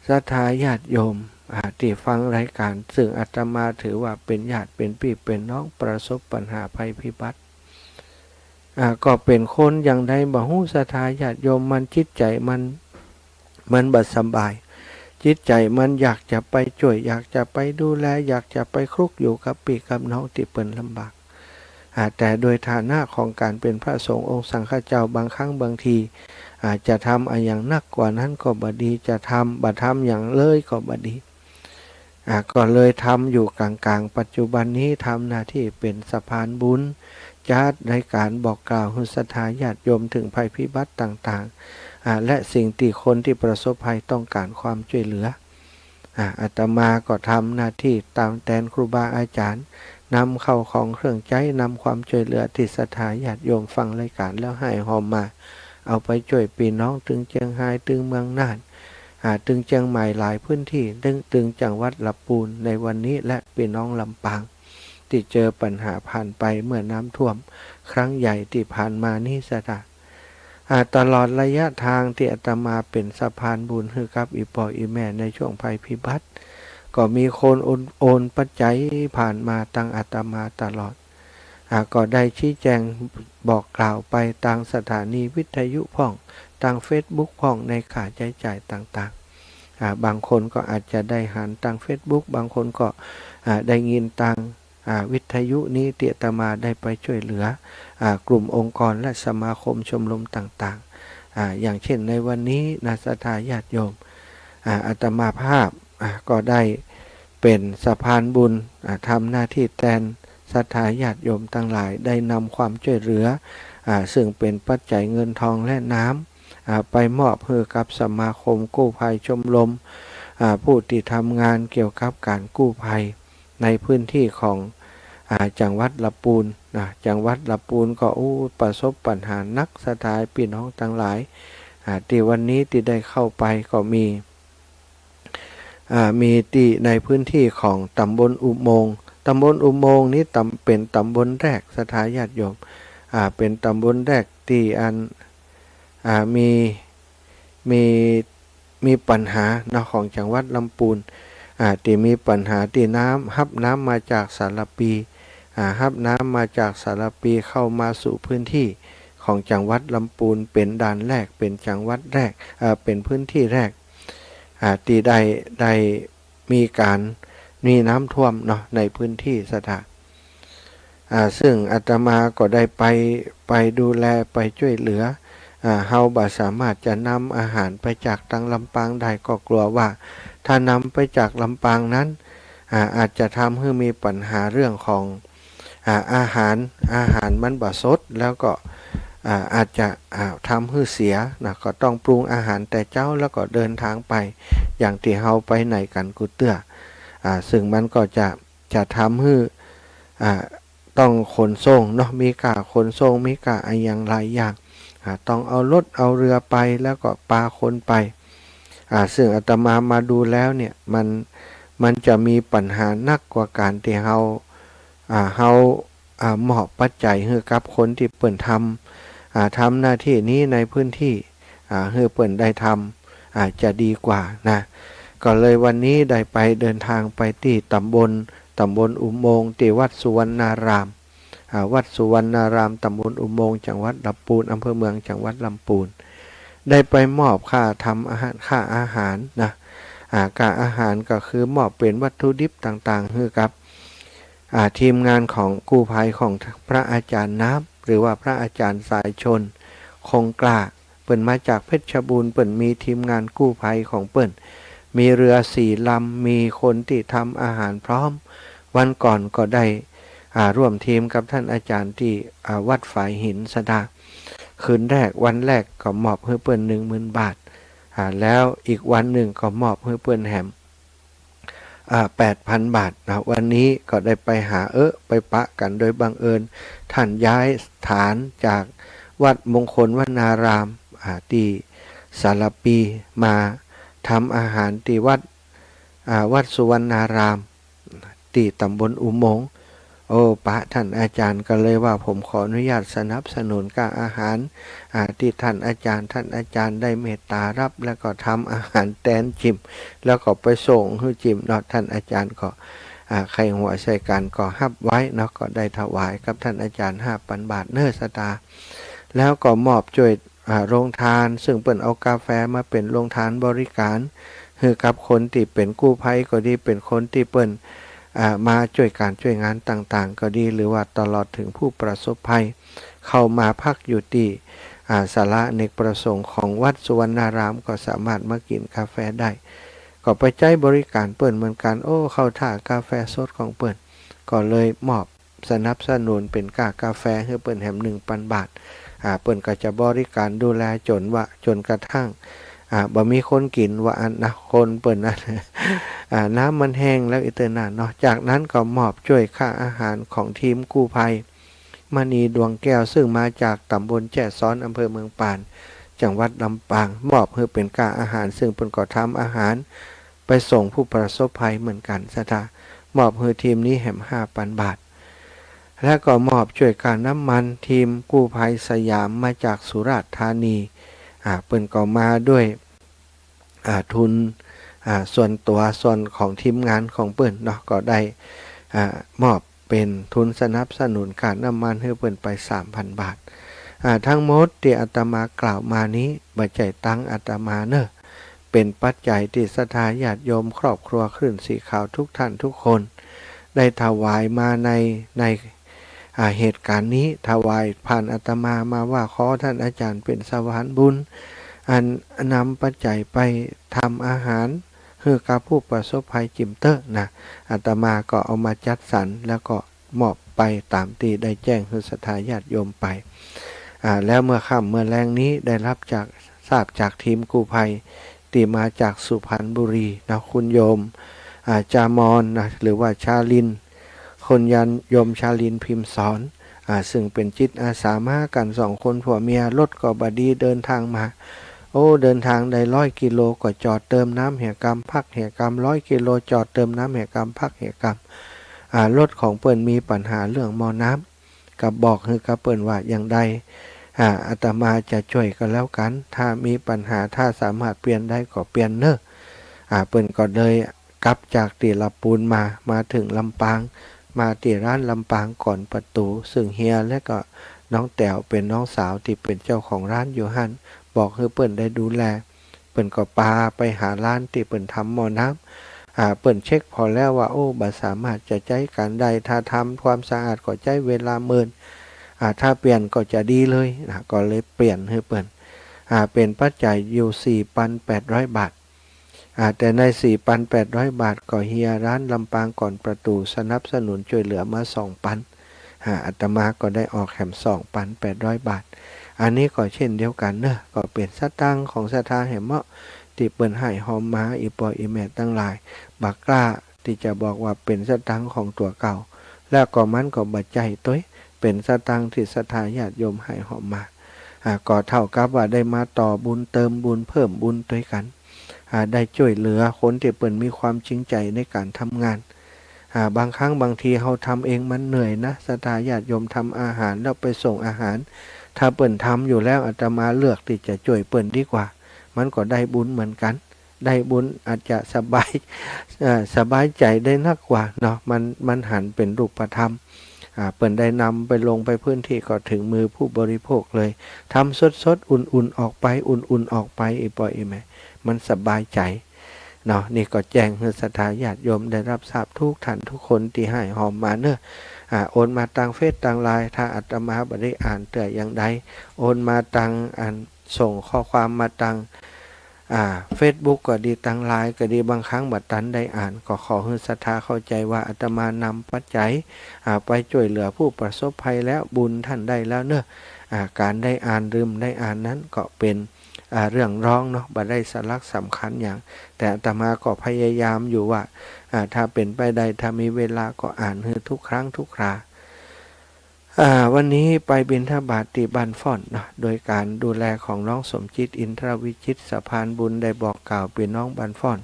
ศรัทธาญาติโยม อ่า ตี้ฟังรายก๋าน ซึ่งอาตมาถือว่าเป๋นญาติเป๋นปี้เป๋นน้อง ประสบปัญหาภัยพิบัติ อ่า ก็เป๋นคนอย่างใดบ่ฮู้ ศรัทธาญาติโยม มันจิตใจ๋มัน มันบ่สบาย จิตใจ๋มันอยากจะไปจ้วย อยากจะไปดูแล อยากจะไปคลุกอยู่กับปี้กับน้องตี้เปิ้นลำบาก อ่า แต่โดยฐานะของก๋านเป๋นพระสงฆ์องค์สังฆเจ้า บางครั้งบางที อ่า จะทำอะหยังนักกว่านั้นก็บ่ดี จะทำ บ่ทำหยังเลยก็บ่ดี อ่า ก็เลยทำอยู่ก๋างๆ ปัจจุบันนี้ทำหน้าตี้เป๋นสะพานบุญ จัดรายก๋านบอกกล่าวหื้อศรัทธาญาติโยมเถิงภัยพิบัติต่างๆ อ่า และสิ่งตี้คนตี้ประสบภัยต้องก๋านความจ้วยเหลือ อ่า อาตมาก็ทำหน้าตี้ตามแตนครูบาอาจ๋ารย์ นำข้าวของเครื่องใจ๊ นำความจ้วยเหลือตี้ศรัทธาญาติโยมฟังรายก๋านแล้วฮ่ายฮอมมา เอาไปจ้วยปี้น้องตึงเจียงฮาย ตึงเมืองน่าน อ่า ตึงเจียงใหม่หลายพื้นตี้ ตึง ตึงจังหวัดละปูนในวันนี้ และปี้น้องลำปาง ตี้เจอปัญหาผ่านไปเมื่อน้ำท่วมครั้งใหญ่ตี้ผ่านมานี้ ศรัทธา อ่า ตลอดระยะตางตี้อาตมาเป๋นสะพานบุญหื้อกับอี่ป้ออี่แม่ในช่วงภัยพิบัติ ก็มีคนโอน โอนปัจจัยผ่านมาตางอาตมาตลอด อ่า ก็ได้ชี้แจ๋งบอกกล่าวไปตางสถานีวิทยุพ่อง ตางเฟซบุ๊กพ่อง ในค่าใจ๊จ่ายต่างๆ อ่า บางคนก็อาจจะได้หันตางเฟซบุ๊ก บางคนก็ อ่า ได้ยินตาง อ่า วิทยุนี้ตี้อาตมาได้ไปจ้วยเหลือ อ่า กลุ่มองค์กรและสมาคมชมรมต่างๆ อ่า อย่างเช่นในวันนี้นะ ศรัทธาญาติโยม อ่า อาตมาภาพ อ่า ก็ได้เป๋นสะพานบุญ อ่า ทำหน้าตี้แตนศรัทธาญาติโยมตังหลาย ได้นำความจ้วยเหลือ อ่า ซึ่งเป๋นปัจจัยเงินทองและน้ำ อ่า ไปมอบหื้อกับสมาคมกู้ภัยชมรม อ่า ผู้ตี้ทำงานเกี่ยวกับก๋านกู้ภัยในพื้นตี้ของ อ่า จังหวัดละปูนนะ จังหวัดละปูนก็ โอ้ ประสบปัญหานัก ศรัทธาปี้น้องตังหลาย อ่า ตี้วันนี้ตี้ได้เข้าไปก็มี อ่า มีตี้ในพื้นตี้ของตำบลอุโมงค์ ตำบลอุโมงค์นี้ตำ เป๋นตำบลแรก ศรัทธาญาติโยม อ่า เป๋นตำบลแรกตี้อัน อ่า มี มี มีปัญหาเนาะ ของจังหวัดลำปูน อ่า ตี้มีปัญหาตี้น้ำ ฮับน้ำมาจากสารภี อ่า ฮับน้ำมาจากสารภีเข้ามาสู่พื้นตี้ของจังหวัดลำปูน เป๋นด่านแรก เป๋นจังหวัดแรก อ่า เป๋นพื้นตี้แรก อ่า ตี้ได้ ได้มีก๋าน มีน้ำท่วมเนาะ ในพื้นตี้ ศรัทธา อ่า ซึ่งอาตมาก็ได้ไป ไปดูแล ไปจ้วยเหลือ อ่า เฮาบ่สามารถจะนำอาหารไปจากตางลำปางได้ ก็กั๋วว่าถ้านำไปจากลำปางนั้น อ่า อาจจะทำหื้อมีปัญหาเรื่องของ อ่า อาหาร อาหารมันบ่สด แล้วก็ อ่า อาจจะ อ่า ทำหื้อเสียนะ ก็ต้องปรุงอาหารแต่เจ๊า แล้วก็เดินตางไป อย่างตี้เฮาไปไหนกั๋นกู้เตื้อ อ่า ซึ่งมันก็จะ จะทำหื้อ อ่า ต้องขนส่งเนาะ มีก้าขนส่ง มีก้าอะหยังหลายอย่าง อ่า ต้องเอารถเอาเรือไป แล้วก็ปาคนไป อ่า ซึ่งอาตมามาดูแล้วเนี่ย มัน มันจะมีปัญหานักกว่าก๋านตี้เฮา อ่า เฮา อ่า มอบปัจจัยหื้อกับคนตี้เปิ้นทำ อ่า ทำหน้าตี้นี้ในพื้นตี้ อ่า หื้อเปิ้นได้ทำ อ่า จะดีกว่านะ ก็เลยวันนี้ได้ไปเดินทางไปตี้ต๋ำบล ต๋ำบลอุโมงค์ ตี้วัดสุวรรณาราม อ่า วัดสุวรรณาราม ต๋ำบลอุโมงค์ จังหวัดลำปูน อำเภอเมือง จังหวัดลำปูน ได้ไปมอบค่าทำอาหาร ค่าอาหารนะ อ่า ค่าอาหารก็คือมอบเป๋นวัตถุดิบต่างๆ หื้อกับ อ่า ทีมงานของกู้ภัยของพระอาจารย์น้ำ หรือว่าพระอาจารย์สายชน คงกล้า เปิ้นมาจากเพชรบูรณ์ เปิ้นมีทีมงานกู้ภัยของเปิ้น มีเรือสี่ลำ มีคนตี้ทำอาหารพร้อม วันก่อนก็ได้ อ่า ร่วมทีมกับท่านอาจารย์ตี้ อ่า วัดฝายหินสะดา คืนแรก วันแรกก็มอบหื้อเปิ้นหนึ่งหมื่นบาท อ่า แล้วอีกวันนึ่งก็มอบหื้อเปิ้นแหม อ่า แปดพันบาทนะ วันนี้ก็ได้ไปหา เออ ไปปะกั๋นโดยบังเอิญ ท่านย้ายฐานจากวัดมงคลวนาราม อ่า ตี้สารภีมาทำอาหารตี้วัด อ่า วัดสุวรรณาราม ตี้ต๋ำบลอุโมงค์ โอ้ ปะท่านอาจารย์ก็เลยว่า ผมขออนุญาตสนับสนุนก้าอาหาร อ่า ตี้ท่านอาจารย์ ท่านอาจารย์ได้เมตต๋าฮับ แล้วก็ทำอาหารแตนจิ่ม แล้วก็ไปส่งหื้อจิ่มเนาะ ท่านอาจารย์ก็ อ่า ใค่หัวใส่กั๋นก็ฮับไว้เนาะ ก็ได้ถวายกับท่านอาจารย์ห้าปันบาทเน้อสตา แล้วก็มอบจ้วย อ่า โรงทาน ซึ่งเปิ้นเอากาแฟมาเป๋นโรงทานบริการ หื้อกับคนตี้เป๋นกู้ภัยก็ดี เป๋นคนตี้เปิ้น อ่า มาจ้วยก๋านจ้วยงานต่างๆ ก็ดี หรือว่าตลอดเถิงผู้ประสบภัย เข้ามาพักอยู่ตี้ อ่า ศาลาอเนกประสงค์ของวัดสุวรรณาราม ก็สามารถมากิ๋นกาแฟได้ ก็ไปใจ๊บริการเปิ้นเหมือนกั๋น โอ้ เข้าท่ากาแฟสดของเปิ้น ก็เลยมอบ สนับสนุนเป๋นก้ากาแฟหื้อเปิ้นแหมหนึ่งปันบาท อ่า เปิ้นก็จะบริการดูแลจ๋นว่า จ๋นกระทั่ง อ่า บ่มีคนกิ๋นว่าอั้นนะ คนเปิ้นนั้น อ่า น้ำมันแห้งแล้วอี้เตื้อนาเนาะ จากนั้นก็มอบจ้วยค่าอาหารของทีมกู้ภัย มณีดวงแก้ว ซึ่งมาจากต๋ำบลแจ้ซ้อน อำเภอเมืองปาน จังหวัดลำปาง มอบหื้อเป๋นก้าอาหาร ซึ่งเปิ้นก็ทำอาหารไปส่งผู้ประสบภัยเหมือนกั๋นสตา มอบหื้อทีมนี้แหมห้าปันบาท และก็มอบจ้วยก้าน้ำมันทีมกู้ภัยสยามมาจากสุราษฎร์ธานี อ่า เปิ้นก็มาด้วย อ่า ทุน อ่า ส่วนตั๋ว ส่วนของทีมงานของเปิ้นเนาะ ก็ได้ อ่า มอบเป๋นทุนสนับสนุนก้าน้ำมันหื้อเปิ้นไปสามปันบาท อ่า ทั้งหมดตี้อาตมากล่าวมานี้ บ่ใจ้ตังอาตมาเน้อ เป๋นปัจจัยตี้ศรัทธาญาติโยมครอบครัวคลื่นสีขาวทุกท่านทุกคน ได้ถวายมาใน ใน อ่า เหตุก๋ารณ์นี้ ถวายผ่านอาตมามาว่าขอท่านอาจารย์เป๋นสะพานบุญ อันนำปัจจัยไปทำอาหารหื้อกับผู้ประสบภัยจิ่มเต๊อะนะ อาตมาก็เอามาจัดสรร แล้วก็มอบไปต๋ามตี้ได้แจ้งหื้อศรัทธาญาติโยมไป อ่า แล้วเมื่อค่ำเมื่อแลงนี้ได้ฮับจาก ทราบจากทีมกู้ภัย ตี้มาจากสุพรรณบุรีนะ คุณโยม อ่า จามอนนะ หรือว่าชาลิน คุณยาน โยมชาลินพิมพ์สอน อ่า ซึ่งเป๋นจิตอาสามากั๋นสองคนผัวเมีย รถก็บ่ดีเดินทางมา โอ้ เดินทางได้ร้อยกิโลก็จอดเติมน้ำเหียกำพักเหียกำ ร้อยกิโลจอดเติมน้ำเหียกำพักเหียกำ อ่า รถของเปิ้นมีปัญหาเรื่องหม้อน้ำ ก็บอกหื้อกับเปิ้นว่าอย่างใด อ่า อาตมาจะจ้วยก็แล้วกั๋น ถ้ามีปัญหา ถ้าสามารถเปลี่ยนได้ก็เปลี่ยนเน้อ อ่า เปิ้นก็เลยกลับจากตี้ลำปูนมา มาเถิงลำปาง มาตี้ร้านลำปางก่อนประตู๋ ซึ่งเฮียและก็น้องแต๋วเป๋นน้องสาวตี้เป๋นเจ้าของร้านอยู่หั้น บอกหื้อเปิ้นได้ดูแล เปิ้นก็ปาไปหาร้านตี้เปิ้นทำหม้อน้ำ อ่า เปิ้นเช็คผ่อแล้วว่า โอ้ บ่สามารถจะใจ๊ก๋านได้ ถ้าทำความสะอาดก็ใจ๊เวลาเมิน อ่า ถ้าเปลี่ยนก็จะดีเลยนะ ก็เลยเปลี่ยนหื้อเปิ้น อ่า เป๋นปัจจัยอยู่สี่ปันแปดร้อยบาท อ่า แต่ในสี่ปันแปดร้อยบาทก็เฮียร้านลำปางก่อนประตู๋สนับสนุนจ้วยเหลือมาสองปัน อ่า อาตมาก็ได้ออกแหมสองปันแปดร้อยบาท อันนี้ก็เช่นเดียวกั๋นเนาะ ก็เป๋นสตางค์ของศรัทธาแหมเนาะ ตี้เปิ้นให้ฮอมมา อี่ป้ออี่แม่ตังหลาย บ่กล้า ตี้จะบอกว่าเป๋นสตางค์ของตั๋วเก่า แล้วก็มันก็บ่ใจ้ตวย เป๋นสตางค์ตี้ศรัทธาญาติโยมให้หอมมา อ่า ก็เท่ากับว่าได้มาต่อบุญเติมบุญเพิ่มบุญตวยกั๋น อ่า ได้จ้วยเหลือคนตี้เปิ้นมีความจริงใจ๋ในก๋านทำงาน อ่า บางครั้งบางทีเฮาทำเองมันเหนื่อยนะ ศรัทธาญาติโยมทำอาหารแล้วไปส่งอาหาร ถ้าเปิ้นทำอยู่แล้วอาตมาเลือกตี้จะจ้วยเปิ้นดีกว่า มันก็ได้บุญเหมือนกั๋น ได้บุญอาจจะสบาย เอ่อ สบายใจ๋ได้นักกว่าเนาะ มัน มันหันเป๋นรูปธรรม อ่า เปิ้นได้นำไปลงไปพื้นที่ก็ถึงมือผู้บริโภคเลย ทำสดๆ อุ่นๆ ออกไป อุ่นๆ ออกไป อีป้ออีแม่ มันสบายใจ๋เนาะ นี่ก็แจ้งหื้อศรัทธาญาติโยมได้รับทราบทุกท่านทุกคนตี้ให้หอมมาเนาะ อ่า โอนมาตางเฟซตางไลน์ ถ้าอาตมาบ่ได้อ่านเตื้ออย่างใด โอนมาตางอัน ส่งข้อความมาตาง อ่า เฟซบุ๊กก็ดี ตางไลน์ก็ดี บางครั้งบ่ตันได้อ่าน ก็ขอหื้อศรัทธาเข้าใจ๋ว่าอาตมานำปัจจัย อ่า ไปจ้วยเหลือผู้ประสบภัยแล้ว บุญท่านได้แล้วเนาะ อ่า ก๋านได้อ่านหรือบ่ได้อ่านนั้นก็เป๋น อ่า เรื่องรองเนาะ บ่ได้สาระสำคัญหยัง แต่อาตมาก็พยายามอยู่ว่า อ่า ถ้าเป๋นไปได้ ถ้ามีเวลาก็อ่านหื้อทุกครั้งทุกครา อ่า วันนี้ไปบิณฑบาตตี้บ้านฟ้อนเนาะ โดยก๋านดูแลของน้องสมจิต อินทรวิจิตร สะพานบุญได้บอกกล่าวปี้น้องบ้านฟ้อน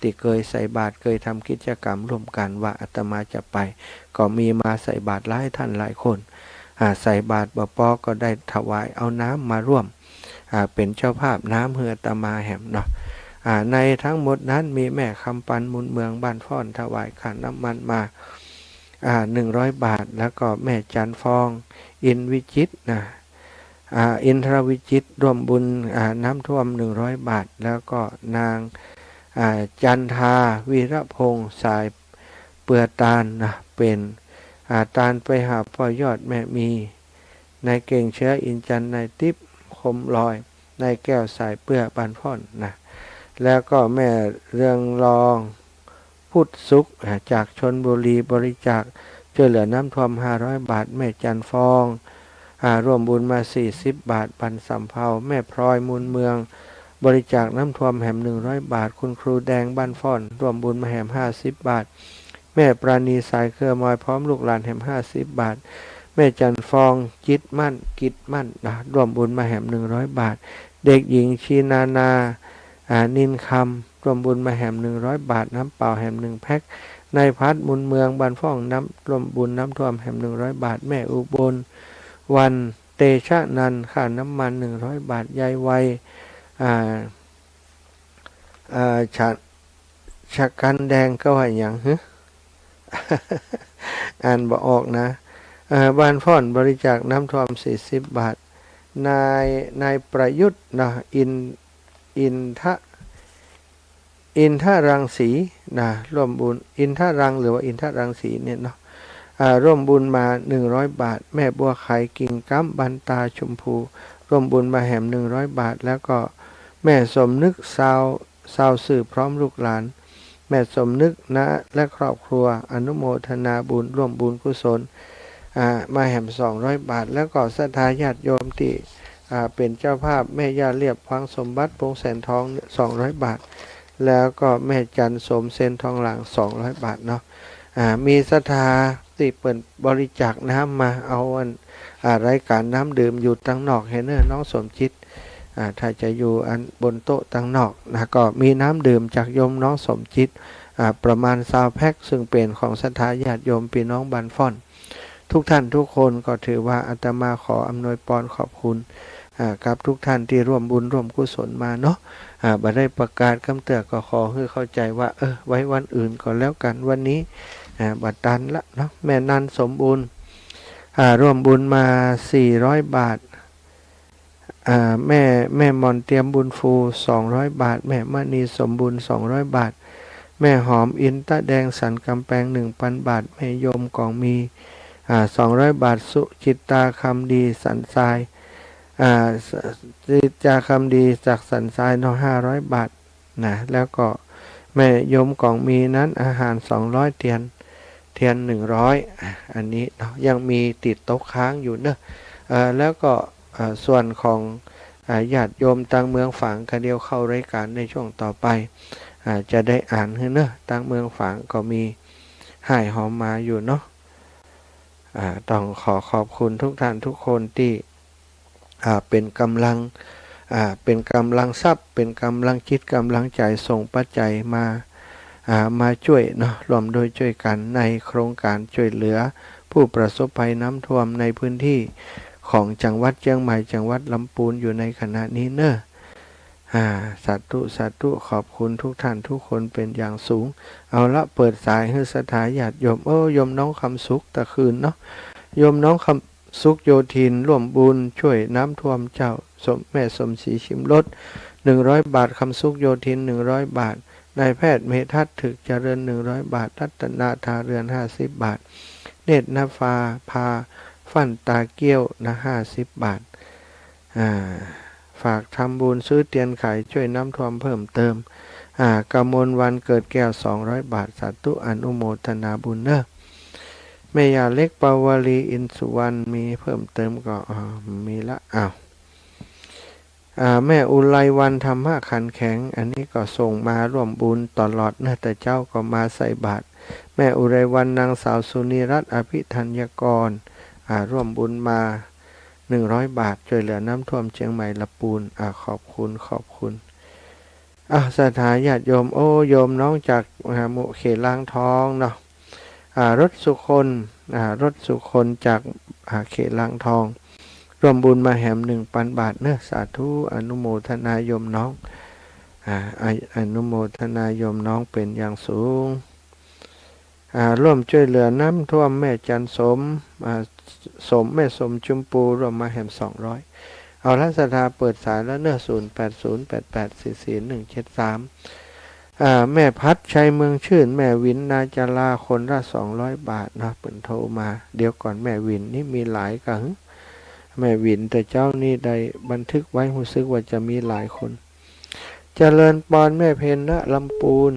ตี้เกยใส่บาตร เกยทำกิจกรรมร่วมกั๋นว่าอาตมาจะไป ก็มีมาใส่บาตรหลายท่านหลายคน อ่า ใส่บาตรบ่ปอก็ได้ถวายเอาน้ำมาร่วม อ่า เป๋นเจ้าภาพน้ำหื้ออาตมาแหมเนาะ อ่า ในทั้งหมดนั้นมีแม่คำปัน มูลเมือง บ้านฟ้อน ถวายค่าน้ำมันมา อ่า หนึ่งร้อยบาท แล้วก็แม่จันทร์ฟอง อินวิจิตรนะ อ่า อินทรวิจิตร ร่วมบุญ อ่า น้ำท่วม หนึ่งร้อยบาท แล้วก็นาง อ่า จันทา วีรพงษ์ สายเปือตานนะ เป๋น อ่า ตานไปหาป้อยอดแม่มี นายเก่งเชื้อ อินจันทร์ นายติ๊บ คมลอย นายแก้ว สายเปือ บ้านฟ้อนนะ แล้วก็แม่เรืองรอง พุทธสุข อ่า จากชลบุรี บริจาคจ้วยเหลือน้ำท่วม ห้าร้อยบาท แม่จันทร์ฟอง อ่า ร่วมบุญมา สี่สิบบาท บ้านสำเภา แม่พลอย มูลเมือง บริจาคน้ำท่วมแหม หนึ่งร้อยบาท คุณครูแดง บ้านฟ้อน ร่วมบุญมาแหม ห้าสิบบาท แม่ปราณี สายเครือมอย พร้อมลูกหลานแหม ห้าสิบบาท แม่จันทร์ฟอง จิตมั่น กิจมั่นนะ ร่วมบุญมาแหม หนึ่งร้อยบาท เด็กหญิง ชีนานา อ่า นินคำ ร่วมบุญมาแหม หนึ่งร้อยบาท น้ำเปล่าแหม หนึ่งแพ็ค นายพัฒน์ มูลเมือง บ้านฟ้อน น้ำ ร่วมบุญน้ำท่วมแหม หนึ่งร้อยบาท แม่อุบล วัน เตชะนันท์ ค่าน้ำมัน หนึ่งร้อยบาท ยายไว อ่า อ่า ชะ ชะกันแดง ก็ว่าหยัง หึ อ่านบ่ออกนะ เอ่อ บ้านฟ้อน บริจาคน้ำท่วม สี่สิบบาท นาย นายประยุทธ์นะ อิน อินทะ อินทรังสีนะ ร่วมบุญ อินทรัง หรือว่าอินทรังสีเนี่ยเนาะ อ่า ร่วมบุญมา หนึ่งร้อยบาท แม่บัวไข กิ่งก้ำ บ้านตาชมพู ร่วมบุญมาแหม หนึ่งร้อยบาท แล้วก็แม่สมนึก ซาว ซาวซื่อ พร้อมลูกหลาน แม่สมนึกนะ และครอบครัว อนุโมทนาบุญ ร่วมบุญกุศล อ่า มาแหม สองร้อยบาท แล้วก็ศรัทธาญาติโยมตี้ อ่า เป๋นเจ้าภาพ แม่ย่าเรียบ พลังสมบัติ พงษ์แสนทอง สองร้อยบาท แล้วก็แม่จันทร์ โสมเซนทองหลาง สองร้อยบาทเนาะ อ่า มีศรัทธาตี้เปิ้นบริจาคน้ำมา เอาอัน อ่า รายการน้ำดื่มอยู่ตังนอกแหมเนาะ น้องสมจิต อ่า ถ้าจะอยู่อันบนโต๊ะตังนอกนะ ก็มีน้ำดื่มจากโยมน้องสมจิต อ่า ประมาณ ซาวแพ็ค ซึ่งเป๋นของศรัทธาญาติโยมปี้น้องบ้านฟ้อน ทุกท่านทุกคน ก็ถือว่าอาตมาขออำนวยปอนขอบคุณ อ่า กับทุกท่านตี้ร่วมบุญร่วมกุศลมาเนาะ อ่า บ่ได้ประกาศกำเตื้อ ก็ขอหื้อเข้าใจ๋ว่า เออ ไว้วันอื่นก็แล้วกั๋น วันนี้ อ่า บ่ตันละเนาะ แม่นันท์ สมบูรณ์ อ่า ร่วมบุญมา สี่ร้อยบาท อ่า แม่ แม่หม่อน เตรียมบุญฟู สองร้อยบาท แม่มณี สมบูรณ์ สองร้อยบาท แม่หอม อินตะแดง สันกำแปง หนึ่งปันบาท แม่โยม กองมี อ่า สองร้อยบาท สุจิตตา คำดี สันทราย อ่า สุจิตตา คำดี จากสันทรายเนาะ ห้าร้อยบาทนะ แล้วก็แม่โยม กองมีนั้น อาหาร สองร้อย เตียน เตียน หนึ่งร้อย อ่ะ อันนี้เนาะ ยังมีตี้ตกค้างอยู่เนาะ เอ่อ แล้วก็ เอ่อ ส่วนของ อ่า ญาติโยมตางเมืองฝาง ก็เดี๋ยวเข้ารายการในช่วงต่อไป อ่า จะได้อ่านหื้อเนาะ ตางเมืองฝางก็มี ฮ่ายหอมมาอยู่เนาะ อ่า ต้องขอขอบคุณทุกท่านทุกคนตี้ อ่า เป๋นก๋ำลัง อ่า เป๋นก๋ำลังทรัพย์ เป๋นก๋ำลังจิตก๋ำลังใจ๋ ส่งปัจจัยมา อ่า มาจ้วยเนาะ ร่วมด้วยจ้วยกั๋นในโครงก๋านจ้วยเหลือผู้ประสบภัยน้ำท่วมในพื้นตี้ของจังหวัดเจียงใหม่ จังหวัดลำปูนอยู่ในขณะนี้เนาะ อ่า สาธุ สาธุ ขอบคุณทุกท่านทุกคนเป๋นอย่างสูง เอาละ เปิดสายหื้อศรัทธาญาติโยม โอ้ โยมน้องคำสุขตะคืนเนาะ โยมน้องคำสุขโยธิน ร่วมบุญจ้วยน้ำท่วมเจ้า สม แม่สมศรีชิมรส หนึ่งร้อยบาท คำสุขโยธิน หนึ่งร้อยบาท นายแพทย์เมธัศน์ ถึกเจริญ หนึ่งร้อยบาท รัตนา ทาเรือน ห้าสิบบาท เนตรนภา พา ฟั่นตาเกี้ยวนะ ห้าสิบบาท อ่า ฝากทำบุญซื้อเตียนไขจ้วยน้ำท่วมเพิ่มเติม อ่า กมลวัน เกิดแก้ว สองร้อยบาท สาธุ อนุโมทนาบุญเนาะ แม่ย่าเล็ก ปาวลี อินสุวรรณ มีเพิ่มเติมก็ อ่า มีละ อ้าว อ่า แม่อุไรวรรณ ธรรมะขันแข็ง อันนี้ก็ส่งมาร่วมบุญตลอดเนาะ แต่เจ๊าก็มาใส่บาตร แม่อุไรวรรณ นางสาวสุนีรัตน์ อภิธัญกร อ่า ร่วมบุญมา หนึ่งร้อยบาท จ้วยเหลือน้ำท่วมเจียงใหม่ลำปูน อ่า ขอบคุณ ขอบคุณ อ่ะ ศรัทธาญาติโยม โอ้ โยมน้องจาก อ่า หมู่เขตลางทองเนาะ อ่า รถสุคน อ่า รถสุคนจาก อ่า เขตลางทอง ร่วมบุญมาแหม หนึ่งปันบาทเนาะ สาธุ อนุโมทนาโยมน้อง อ่า อ- อนุโมทนาโยมน้องเป๋นอย่างสูง อ่า ร่วมจ้วยเหลือน้ำท่วมแม่จันสม อ่า สม แม่สมจุมปู ร่วมมาแหม สองร้อย เอาละ ศรัทธาเปิดสายแล้วเนาะ ศูนย์แปดศูนย์แปดแปดสี่สี่หนึ่งเจ็ดสาม อ่า แม่พัด ชัยเมืองชื่น แม่วิน นาจารา คนละ สองร้อยบาทเนาะ เปิ้นโทรมา เดี๋ยวก่อน แม่วินนี่มีหลายกะหึ แม่วินแต่เจ๊านี่ได้บันทึกไว้ ฮู้สึกว่าจะมีหลายคน เจริญปอน แม่เพ็ญ ณ ลำปูน น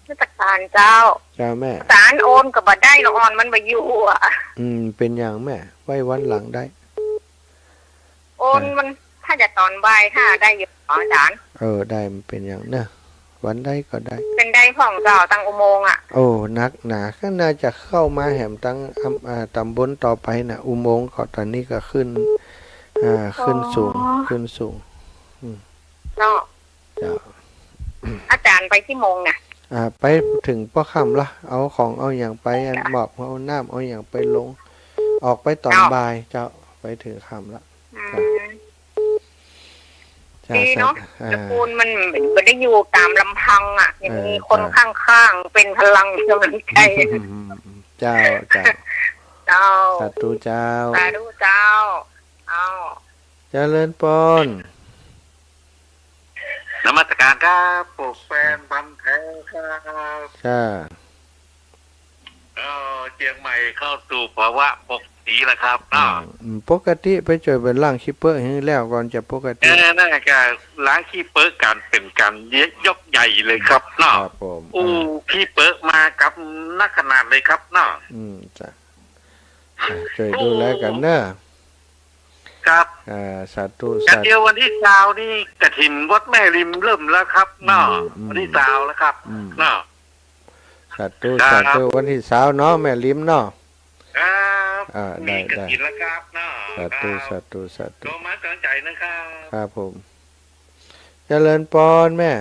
มัสก๋านเจ้า เจ้าแม่ อาจ๋ารย์ โอนก็บ่ได้ละอ่อน มันบ่อยู่อะ อืม เป๋นหยังแม่ ไว้วันหลังได้ โอน อ่า มัน ถ้าจะต๋อนบ่าย ถ้าได้อยู่ อาจ๋ารย์ เออ ได้ บ่เป๋นหยังเนาะ วันใดก็ได้ เป๋นใดพ่องเจ้า ตังอุโมงค์อะ โอ้ นักหนา ก็น่าจะเข้ามาแหมตัง อ่า ต๋ำบลต่อไปน่ะ อุโมงค์ก็ต๋อนนี้ก็ขึ้น อ่า ขึ้นสูง อ๋อ ขึ้นสูง อืม เนาะ เจ้า อาจ๋ารย์ไปกี่โมงน่ะ อ่า ไปเถิงป้อค่ำละ เอาของเอาหยังไป อัน มอบ เอาน้ำเอาหยังไปลง ออกไปต๋อน เจ้า บ่าย เจ้า ไปเถิงค่ำละ อืม เจ้า เจ้า ดีเนาะ สาธุ อ่า ตระกูลมันบ่ได้อยู่ต๋ามลำพังอะ ยังมี เออ คน เจ้า ข้างๆ เป๋นพลังก๋ำลังใจ๋ อืม เจ้า เจ้า เจ้า สาธุเจ้า สาธุเจ้า เอ้า เจริญปอน นมัสก๋านครับ พวกแฟนพันธุ์แท้ครับ จ้า เอ่อ เจียงใหม่เข้าสู่ภาวะปกติแล้วครับเนาะ อืม ปกติไปจ้วยเปิ้นล้างขี้เปื้อะหื้อแล้วก่อนจะปกติ เออ นั่นก็ล้างขี้เปื้อะก๋านเป๋นก๋านยกใหญ่เลยครับเนาะ ครับผม อู้ อ่า ขี้เปื้อะมากับนักขนาดเลยครับเนาะ อืม จ้ะ อ่ะ จ้วยดูแลกั๋นเนาะ ครับ อ่า สาธุ กั๋น สาธุ เดี๋ยววันตี้ซาวนี่กฐินวัดแม่ริมเริ่มแล้วครับเนาะ อืม อืม วันตี้ซาวแล้วครับ อืม เนาะ สาธุ ครับ สาธุ วันตี้ซาวเนาะ แม่ริมเนาะ ครับ อ่า ได้ มีกฐิน ได้ แล้วครับเนาะ สาธุ ครับ สาธุ สาธุ โทรมาสนใจ๋นะครับ ครับผม เจริญปอนแม่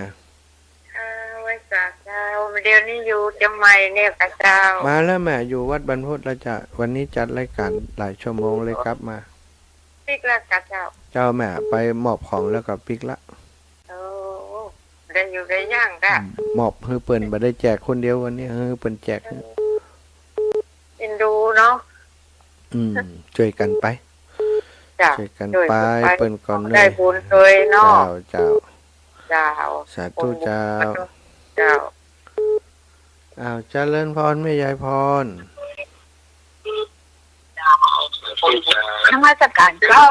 อ่า ไหว้สาเจ้า เดี๋ยวนี้อยู่เจียงใหม่เนี่ยค่ะเจ้า มาแล้วแม่ อยู่วัดบรรพตแล้วจ้ะ วันนี้จัดรายการหลายชั่วโมงเลยกลับมา ปิ๊กแล้วค่ะเจ้า เจ้าแม่ ไปมอบของแล้วก็ปิ๊กละ โอ้ ได้อยู่ได้ย่างกะ อืม มอบหื้อเปิ้น บ่ได้แจกคนเดียววันนี้ หื้อเปิ้นแจก เอ็นดูเนาะ อืม จ้วยกั๋นไป จ้ะ จ้วยกั๋นไป จ้วยกั๋นไป เปิ้นก่อน ได้บุญเลยเนาะ เจ้า เจ้า เจ้า สาธุเจ้า เจ้า อ้าว เจริญปอนแม่ยายปอน นมัสก๋านเจ้า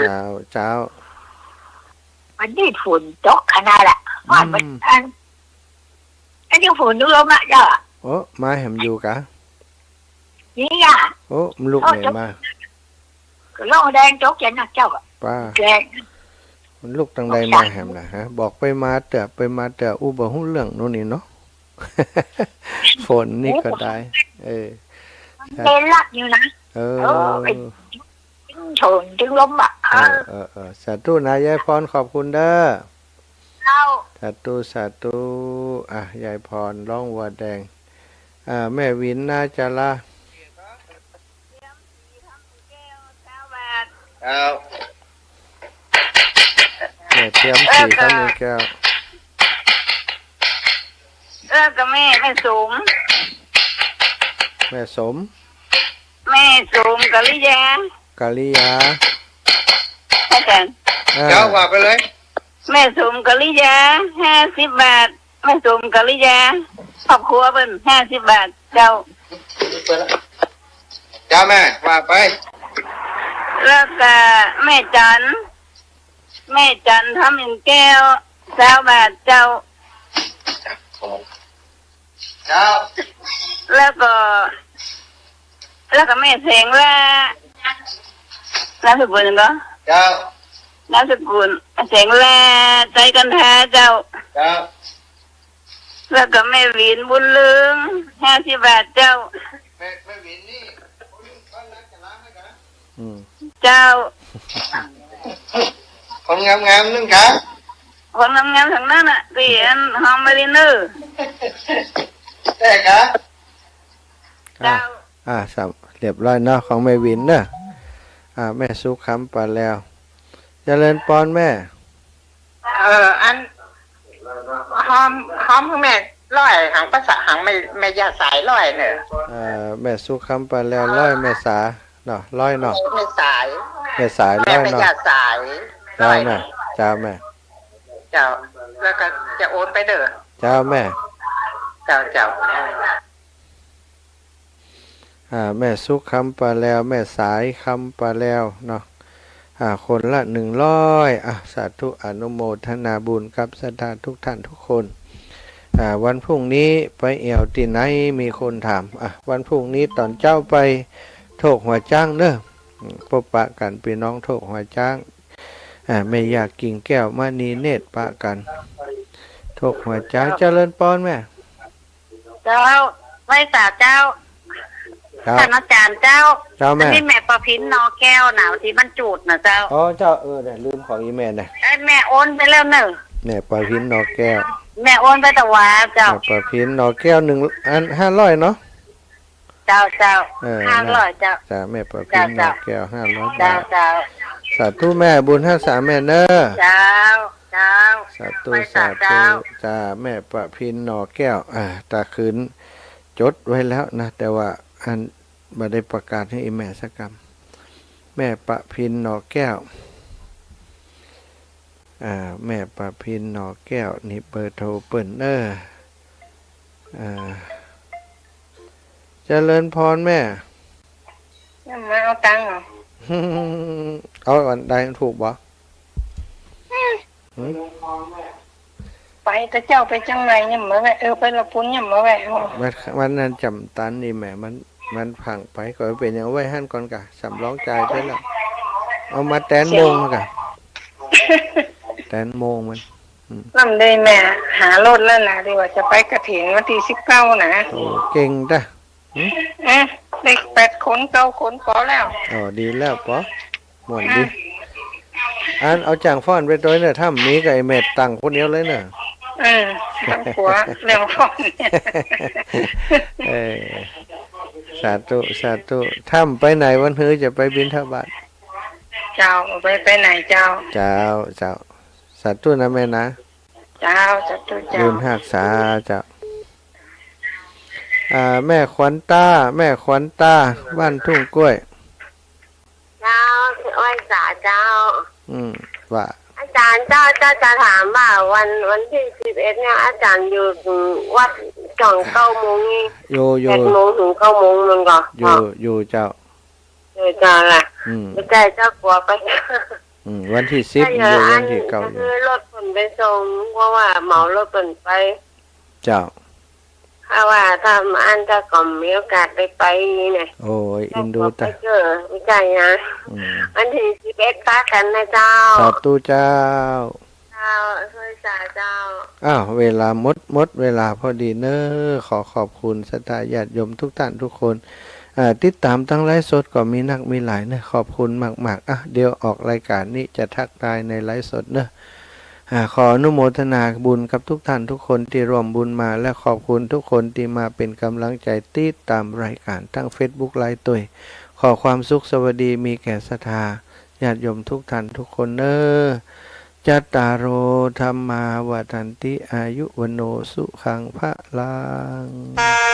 เจ้า เจ้า วันนี้ฝนตกขนาดละ อืม วัน อัน อันนี้ฝนลงละเจ้า โอ้ มาแหมอยู่กะ นี่อ่ะ โอ้ ลูก โอ้ ไหน ตก มา ก็ลงแดงตกใจนักเจ้าอะ ป้า แดง โอ้ มันลุกตังใดมาแหมนะฮะ บอกไปมาเตื้อ ไปมาเตื้อ อู้บ่ฮู้เรื่องโน้นนี่เนาะ ฝนนี่ก็ได้ เออ เล่นหลับอยู่นะ เออ เออ ไป โถนถึงลมอ่ะ เออ เออ เออ เออ สาธุนะ ยายพร ขอบคุณเด้อ เจ้า สาธุ สาธุ อ่ะ ยายพร ร้องวัวแดง อ่า แม่หวินนาจารา เจ้า แม่เทียมศรีคำมีแก้ว เออ กับแม่ แม่สม แม่สม แม่สมกริยา กริยา อาจารย์ อ่า เจ้า ว่าไปเลย แม่สมกริยา ห้าสิบบาท แม่สมกริยา ครอบครัวเปิ้น ห้าสิบบาท เจ้า เจ้าแม่ ว่าไป แล้วก็แม่จัน แม่จันทร์ คำมีแก้ว ซาวบาท เจ้า เจ้า แล้วก็ แล้วก็แม่แสงล่า นามสกุลหยังก่อ เจ้า นามสกุลแสงล่า ไตรกันทา เจ้า เจ้า แล้วก็แม่หวินบุญเรือง ห้าสิบบาท เจ้า แม่ แม่หวินนี่ อืม เจ้า คนงามๆ นึ่งครับ คนงามๆ ทั้งนั้นน่ะ ตี้อันหอมมาลีเนอร์ ใช่ครับ เจ้า อ่า สำ เรียบร้อยเนาะ ของแม่หวินเนอะ อ่า แม่สุขคำปาแลว เจริญปอนแม่ เออ อัน หอม หอมแม่ร้อย หังภาษา หังแม่ แม่ย่าสายร้อยเนอะ เอ่อ แม่สุขคำปาแลวร้อย แม่สาเนาะ ร้อยเนาะ แม่สาย แม่สายร้อยเนาะ แม่ย่าสาย เจ้า ร้อย แม่ เจ้าแม่ เจ้า แล้วก็จะโอนไปเด้อ เจ้าแม่ เจ้า เจ้า อ่า แม่สุขคำปาแลว แม่สายคำปาแลวเนาะ อ่า คนละหนึ่งร้อย อ่ะ สาธุอนุโมทนาบุญกับศรัทธาทุกท่านทุกคน อ่า วันพรุ่งนี้ไปแอ่วตี้ไหน มีคนถาม อ่ะ วันพรุ่งนี้ต๋อนเจ๊าไปโทกหัวจ๊างเนอะ อืม ปบปะกั๋นปี้น้องโทกหัวจ๊าง อ่า แม่ย่ากิ่งแก้วมณีเนตรปะกั๋น โทกหัวจ๊าง เจริญปอนแม่ เจ้า ไหว้สาเจ้า เจ้า ท่านอาจารย์เจ้า เจ้าแม่ อันนี้แม่ประพินนอแก้วนะ ตี้มันจูดนะเจ้า อ๋อ เจ้า เออ เนี่ย ลืมของอีแม่นะ ไอ้แม่โอนไปแล้วเนอะ แม่ประพินนอแก้ว แม่โอนไปตะวาเจ้า แม่ประพินนอแก้วหนึ่ง อัน ห้าร้อยเนาะ เจ้า เจ้า เออ ห้าร้อยเจ้า จ้า แม่ประพินนอแก้ว ห้าร้อยบาท เจ้า เจ้า สาธุแม่ บุญฮักษาแม่เนอะ เจ้า เจ้า สาธุ ไหว้สา สาธุ เจ้า จ้า แม่ประพินนอแก้ว อ่า ตาคืนจดไว้แล้วนะ แต่ว่าอันบ่ได้ประกาศหื้ออีแม่สักกำ แม่ประพินนอแก้ว อ่า แม่ประพินนอแก้ว นี่เบอร์โทรเปิ้นเนอะ อ่า เจริญพรแม่ ยังมาเอาตังค์เหรอ เอาอันใดถูกบ่ หืม ไปแต่เจ้าไปจังไหนยังมาแวะ เออ ไปละปุ้นยังมาแวะ วัน วันนั้นจ๋ำตันนี่แหม มัน มันผังไป ก็เป๋นอย่างไว้หั้นก่อนกะ สำรองจ่ายไปแล้ว เอามาแตนโมงกะ แตนโมงมัน อืม นั่นเลยแม่ หารถแล้วนะ ตี้ว่าจะไปกฐินวันตี้สิบเก้านะ โอ้ เก่งจ้ะ หืม เอ๊ะ ได้แปดคน เก้าคนปอแล้ว อ๋อ ดีแล้วปอ ม่วนดี อืม อันเอาจ้างฟ้อนไปตวยเนอะ ถ้ามีก็ไอ้แม่ตังคนเดียวเลยเนอะ เออ ต้องกลัวเรื่องฟ้อนเนี่ย เออ สาธุ สาธุ ถ้าไปไหนวันฮือจะไปบิณฑบาต เจ้า ไป ไปไหนเจ้า เจ้า เจ้า สาธุนะแม่นะ เจ้า สาธุเจ้า บุญฮักษาเจ้า อ่า แม่ขวัญตา แม่ขวัญตา บ้านทุ่งกล้วย เจ้า ไหว้สาเจ้า อืม ว่า อาจารย์เจ้า เจ้าจะถามว่าวัน วันตี้สิบเอ็ดเนี่ย อาจารย์อยู่วัดช่วงเก้าโมงนี่ อยู่ อยู่ แปดโมงถึงเก้าโมงมันก่อ อยู่ อยู่เจ้า เออ เจ้าล่ะ อืม บ่ใจ้เจ้า กั๋วไป อืม วันตี้สิบ ถ้าอย่าง อยู่วันตี้เก้า อัน อยู่ ก็คือรถเปิ้นไปส่ง เพราะว่าเหมารถเปิ้นไป เจ้า เอ เพราะว่าถ้ามาอันเจ้าก็มีโอกาสได้ไปเนี่ย โอ้ย เอิ้นดู ไป ตะ เจอ ไม่ใช่นะ อืม วันตี้สิบเอ็ดปะกั๋นนะเจ้า สาธุเจ้า เจ้า ช่วยสาเจ้า อ้าว เวลาหมด หมดเวลาพอดีเนอะ ขอขอบคุณศรัทธาญาติโยมทุกท่านทุกคน อ่า ติดต๋ามตางไลฟ์สดก็มีนักมีหลายเนอะ ขอบคุณมากๆ อ่ะ เดี๋ยวออกรายการนี้จะทักทายในไลฟ์สดเนอะ อ่า ขออนุโมทนาบุญกับทุกท่านทุกคนตี้ร่วมบุญมา และขอบคุณทุกคนตี้มาเป๋นก๋ำลังใจ๋ติดต๋ามรายการตางเฟซบุ๊กไลฟ์ตวย ขอความสุขสวัสดีมีแก่ศรัทธาญาติโยมทุกท่านทุกคนเนอะ จัตตาโร ธัมมา วัฑฒันติ อายุ วัณโณ สุขัง พลัง